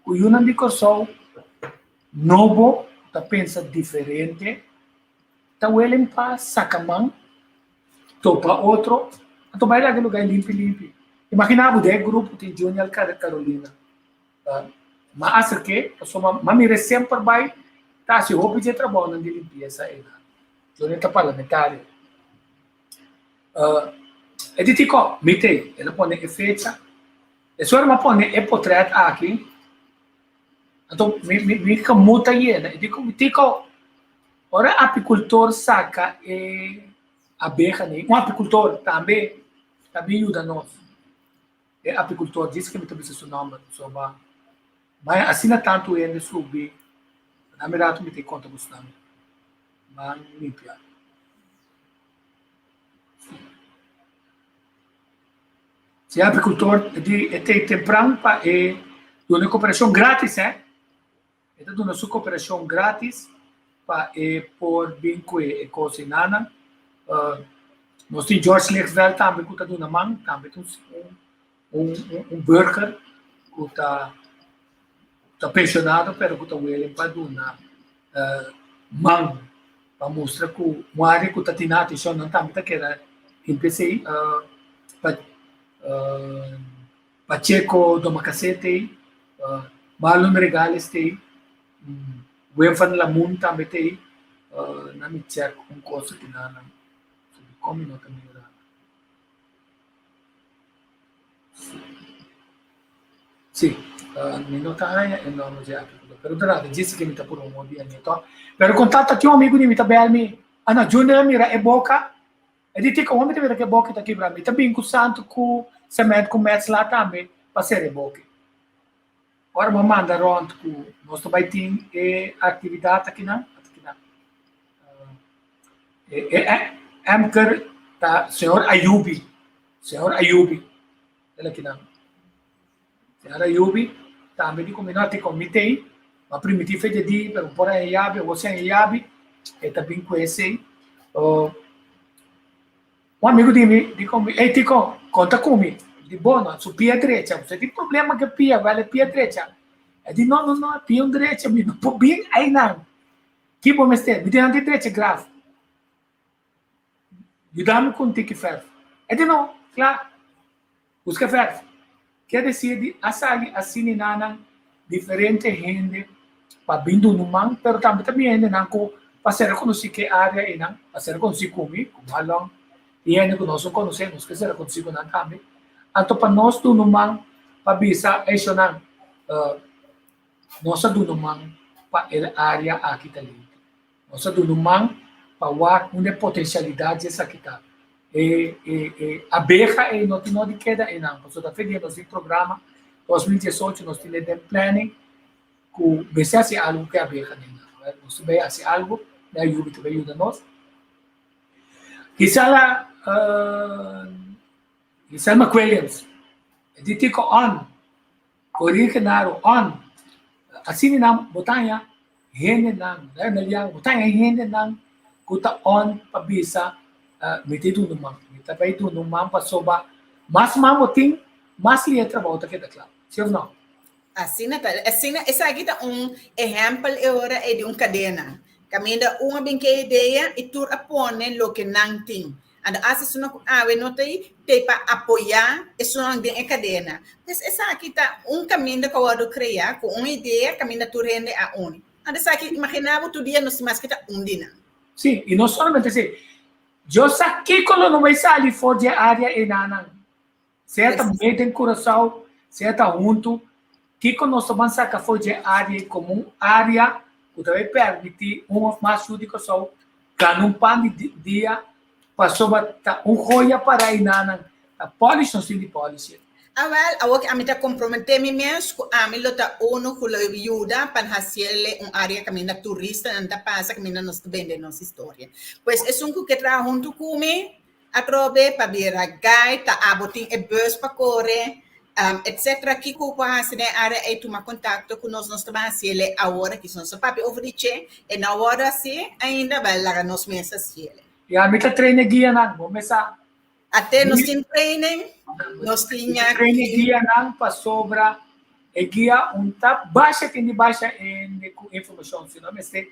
ku yunan di Kòrsou nobo ta pensa diferente, ta welen pa saka man, topa otro, anto bai laga e lugá limpi limpi. Imaginá bo den e grupo tin Junior Carolina. Ma aserk'é, pasobra m'a mir'é semper bai ta hasi hopi dje trabounan di limpiesa einan. Johnny ta parlamentario. E di Tico, mi t'ei. El a pone e fecha. E suer m'a pone e potret aki. Anto mi mi mi gemoed a yena. E di ku mi, Tico, ora apikultor saka e abehanan, un apikultor tambe ta bin yuda nos. E apikultor djis ke mi ta bisa su nòmber pasobra maya asina tantu hende subi na mi ratu mi ta konta ku esnan man limpia. Si e apikultor di e ta tempran pa e duna e koperashon gratis eh. E ta duna su koperashon gratis pa e por bin ku e kos enanan. Nos tin George Lichtveld tambe ku ta duna man, tambe ta un un burger ku ta ta penshonado pero ku ta willing pa duna man pa mustra ku un área ku ta tin atenshon nan tambe ta keda limpia esei. Pa Pacheco Domacassé t'ei, Marlon Regales t'ei, Wim van Lamoen tambe t'ei. Na mi check un cosa ki nan nan dikon mi no ta mira. Sí, mi no ta haña e nòmber dje artíkulo, pero durante djis ke mi ta puru un hopi aña tò. Pero konta ta tin un amigu di mi ta bèl mi, ah no, Junior a mira e boka. E di tika hopi ta mira ku e boki ta kibra. Mi ta bin ku santu ku sement ku metsla tambe pa sera e boki. Ora bo manda rònt ku nos ta bai tin e aktividat akinan, akinan. E e Emker ta señor Ayubi, señor Ayubi, el akinan. Señor Ayubi tambe di ku mi no tin mi t'ei, m'a primiti fe di di, pero por a yabi, awor si a yabi, e ta bin ku esei. Un amigu di mi di ku mi, ey Tico, konta ku mi. Di bo no, su pia drecha, bo tin problema ku e pia, wèl e pia drecha. E di no, no, no, e pia un drecha, mi no por bin einan. Ki bo mester? Mi di nan tin drecha graf. Yuda mi ku un tiki fèrf. E di no, kla. Buska fèrf. Kier desir di a sali asina nan diferente hende pa bin duna un man, pero tambe ta bin hendenan ku pa ser rekonosí ku e área einan, pa ser rekonosí ku mi, ku Marlon, i hende ku nos no konosé, nos ke ser rekonosí ku nan tambe. Anto pa nos duna un man pa bisa eshonan, nos a duna un man pa e área aki ta limpi. Nos a duna un man pa wak unda e potensialidat di esaki ta. E e e abeha ei no tin no di keda einan, pasobra ta fe dia nos tin programa 2018 nos tin den planning ku mester hasi algu ku e abeha einan. Nos ta bai hasi algu, e ayuda ta bai yuda nos. Kisa la Giselle McWilliams, e di Tico on, Corine Genaro on, asina nan bo ta haña hendenan, Melian, bo ta haña hendenan ku ta on pa bisa mi ta duna un man, mi ta bai duna un man pasobra mas man bo tin, mas lihe trabou ta keda kla, si òf no? Asina ta, asina, esaki ta un ehèmpel e ora ei di un kadena, kaminda un a bin ku e idea i tur a pone loke nan tin. Anto as esunnan ku awe no ta ei, t'ei pa apoyá esunnan den e kadena. Pues esaki ta un kaminda ku a wòrdu kreá ku un idea kaminda tur hende a uni. Anto esaki, imaginá bo tur dia nos tin mas ke ta un di nan. Sí, i no solamente esei. Dios sa kiko lo no bai sali for di e área einanan. Sea ta mete den Curaçao, sea ta huntu, kiko nos ta ban saka for dje área ei komo un área ku ta bai permití un òf mas yu di Kòrsou gana un pan di dia pasobra ta un joya para einanan ta polish nos tin di polish ei. Awèl, awor ku ami ta komprometé mi mes ku ami lo ta unu ku lo yuda pa hasiel un área kaminda turistanan ta pasa, kaminda nos ta bende nos historia. Pues esun ku ke traha huntu ku mi, Atrobe pa bira guide ta abo tin e bus pa kore etc. Kiko ku a hasi den e area ei tuma kontakto ku nos nos ta ban hasi el'e awor aki. So nos a papia over di che e no a wòrdu hasi ainda bal laga nos mes hasi el'e. Ya mi ta train e guianan bo mes sa. Ate nos tin training nos tin Mi ta train e guianan pasobra e guia un ta basha tin di basha hende ku informashon sino mester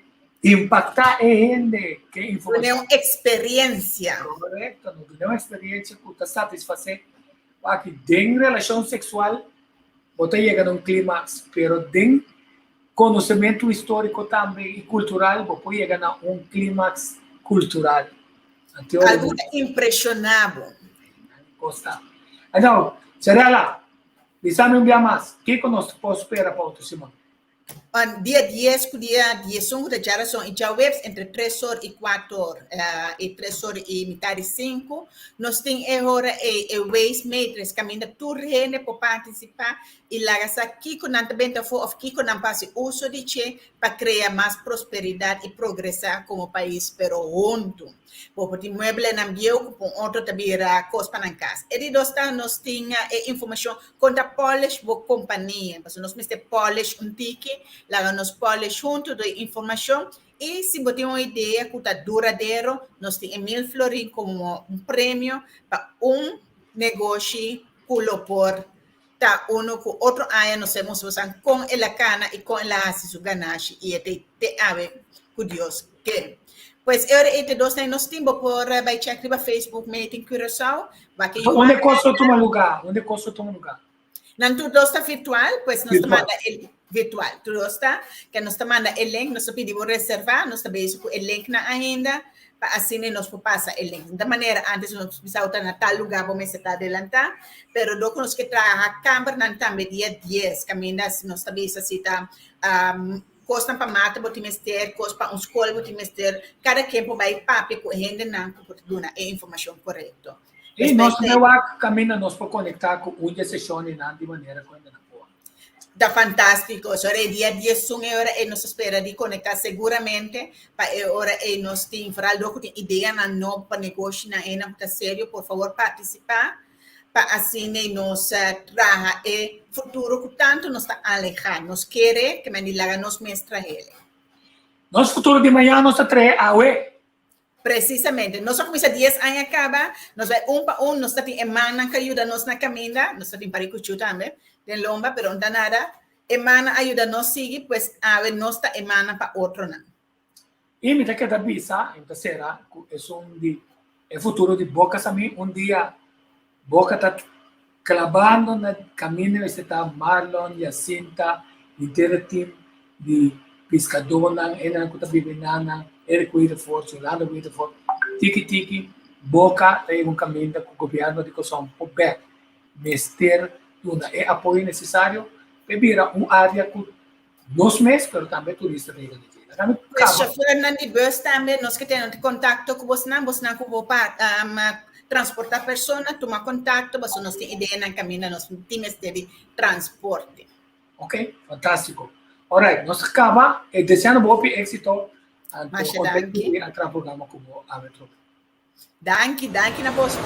Impactá e hende ke informashon. Dun'é un eksperensia. Korekto, no dun'é un eksperensia ku ta satisfasé. Wak, den relashon seksual bo ta yega na un klimaks, pero den konosementu históriko tambe i kultural bo por yega na un klimaks kultural. Anto Algu ta impreshoná bo. Kosta. Anto, Sharela, bisa mi un bia mas, kiko nos por spera pa otro siman? Dia dies ku dia diesun ku ta djarason i djaweps entre tres or i kuater or i tres or i mitar di sinku nos tin e ora ei e waste matrix kaminda tur hende por partisipá i laga sa kiko nan ta benta afó òf kiko nan por hasi uso di dje pa krea mas prosperidat i progresá komo pais pero huntu. Bo por tin mueblenan bieu ku pa un otro ta bira kos pa nan kas. E di dos ta nos tin e informashon kon ta polish bo kompania. Pasobra nos mester polish un tiki, laga nos polish huntu dor e informashon i si bo tin un idea ku ta duradero nos tin e mil florin komo un premio pa un negoshi ku lo por ta uno ku otro aña nos ta mustra bosan kon el a kana i kon el a hasi su ganashi i e ta te awe ku Dios ke. Pues e ora ei te dos nan nos tin bo por bai check riba Facebook Made in Curaçao wak e Unda kos lo tuma luga? Unda kos lo tuma luga? Nan tur dos ta virtual, pues nos ta manda e virtual. Tur dos ta, ke nos ta manda e link, nos ta pidi bo reserva, nos ta bezig ku e linknan ainda pa asina nos por pasa e link. Ta manera antes nos bisa bo ta na tal lugar bo mester ta adelantá, pero dor ku nos ke traha kambernan tambe dia dies, kaminda nos ta bisa si ta kosnan pa mata bo tin mester, kos pa un skol bo tin mester, kada ken por bai papia ku e hendenan ku por duna e informashon korekto. I nos ta wak kaminda nos por konektá ku un di e seshonnan di manera ku hendenan por. Ta fantástiko. So e dia diesun e ora ei nos ta spera di konektá seguramente pa e ora ei nos tin foral dor ku tin ideanan nobo pa negoshinan einan ku ta serio por fabor partisipá pa asina nos traha e futuro ku tantu nos ta alehá. Nos kere ke men di laga nos mes trah'el. Nos futuro di mañana nos ta trahe awe. Precisamente. Nos a cuminsa dies aña caba, nos bai un pa un, nos ta tin e mannan cu a yuda nos na caminda, nos ta tin pari cuchu tambe den lomba, pero no ta nada, e mannan a yuda nos sigui, pues awe nos ta e mannan pa otronan. I mi ta keda bisa, i mi ta sera cu esun di e futuro di Boca Samí, un dia Boca ta. Klabando na kaminda mester ta Marlon, Jacinta, henter e team di piskadónan, hendenan ku ta biba einan, Eric Wedervoort, Yolanda Wedervoort, tiki tiki boka ta yega un kaminda ku gobièrnu di Kòrsou por bèk mester duna e apoyo nesesario pa e bira un área ku nos mes pero tambe turista ta yega na dje. Laga mi E kaba. chauffeurnan di bus tambe nos ke tene kontakto ku bosnan, bosnan ku bo pa transportá persona tuma kontakto pasobra nos tin ideanan kaminda nos tin mester di transporte. Ok, fantástiko. Alright, nos a kaba e deseando bo hopi éksito anto Masha kontentu danki. di a traha programa ku bo awe trobe. Danki, danki na boso.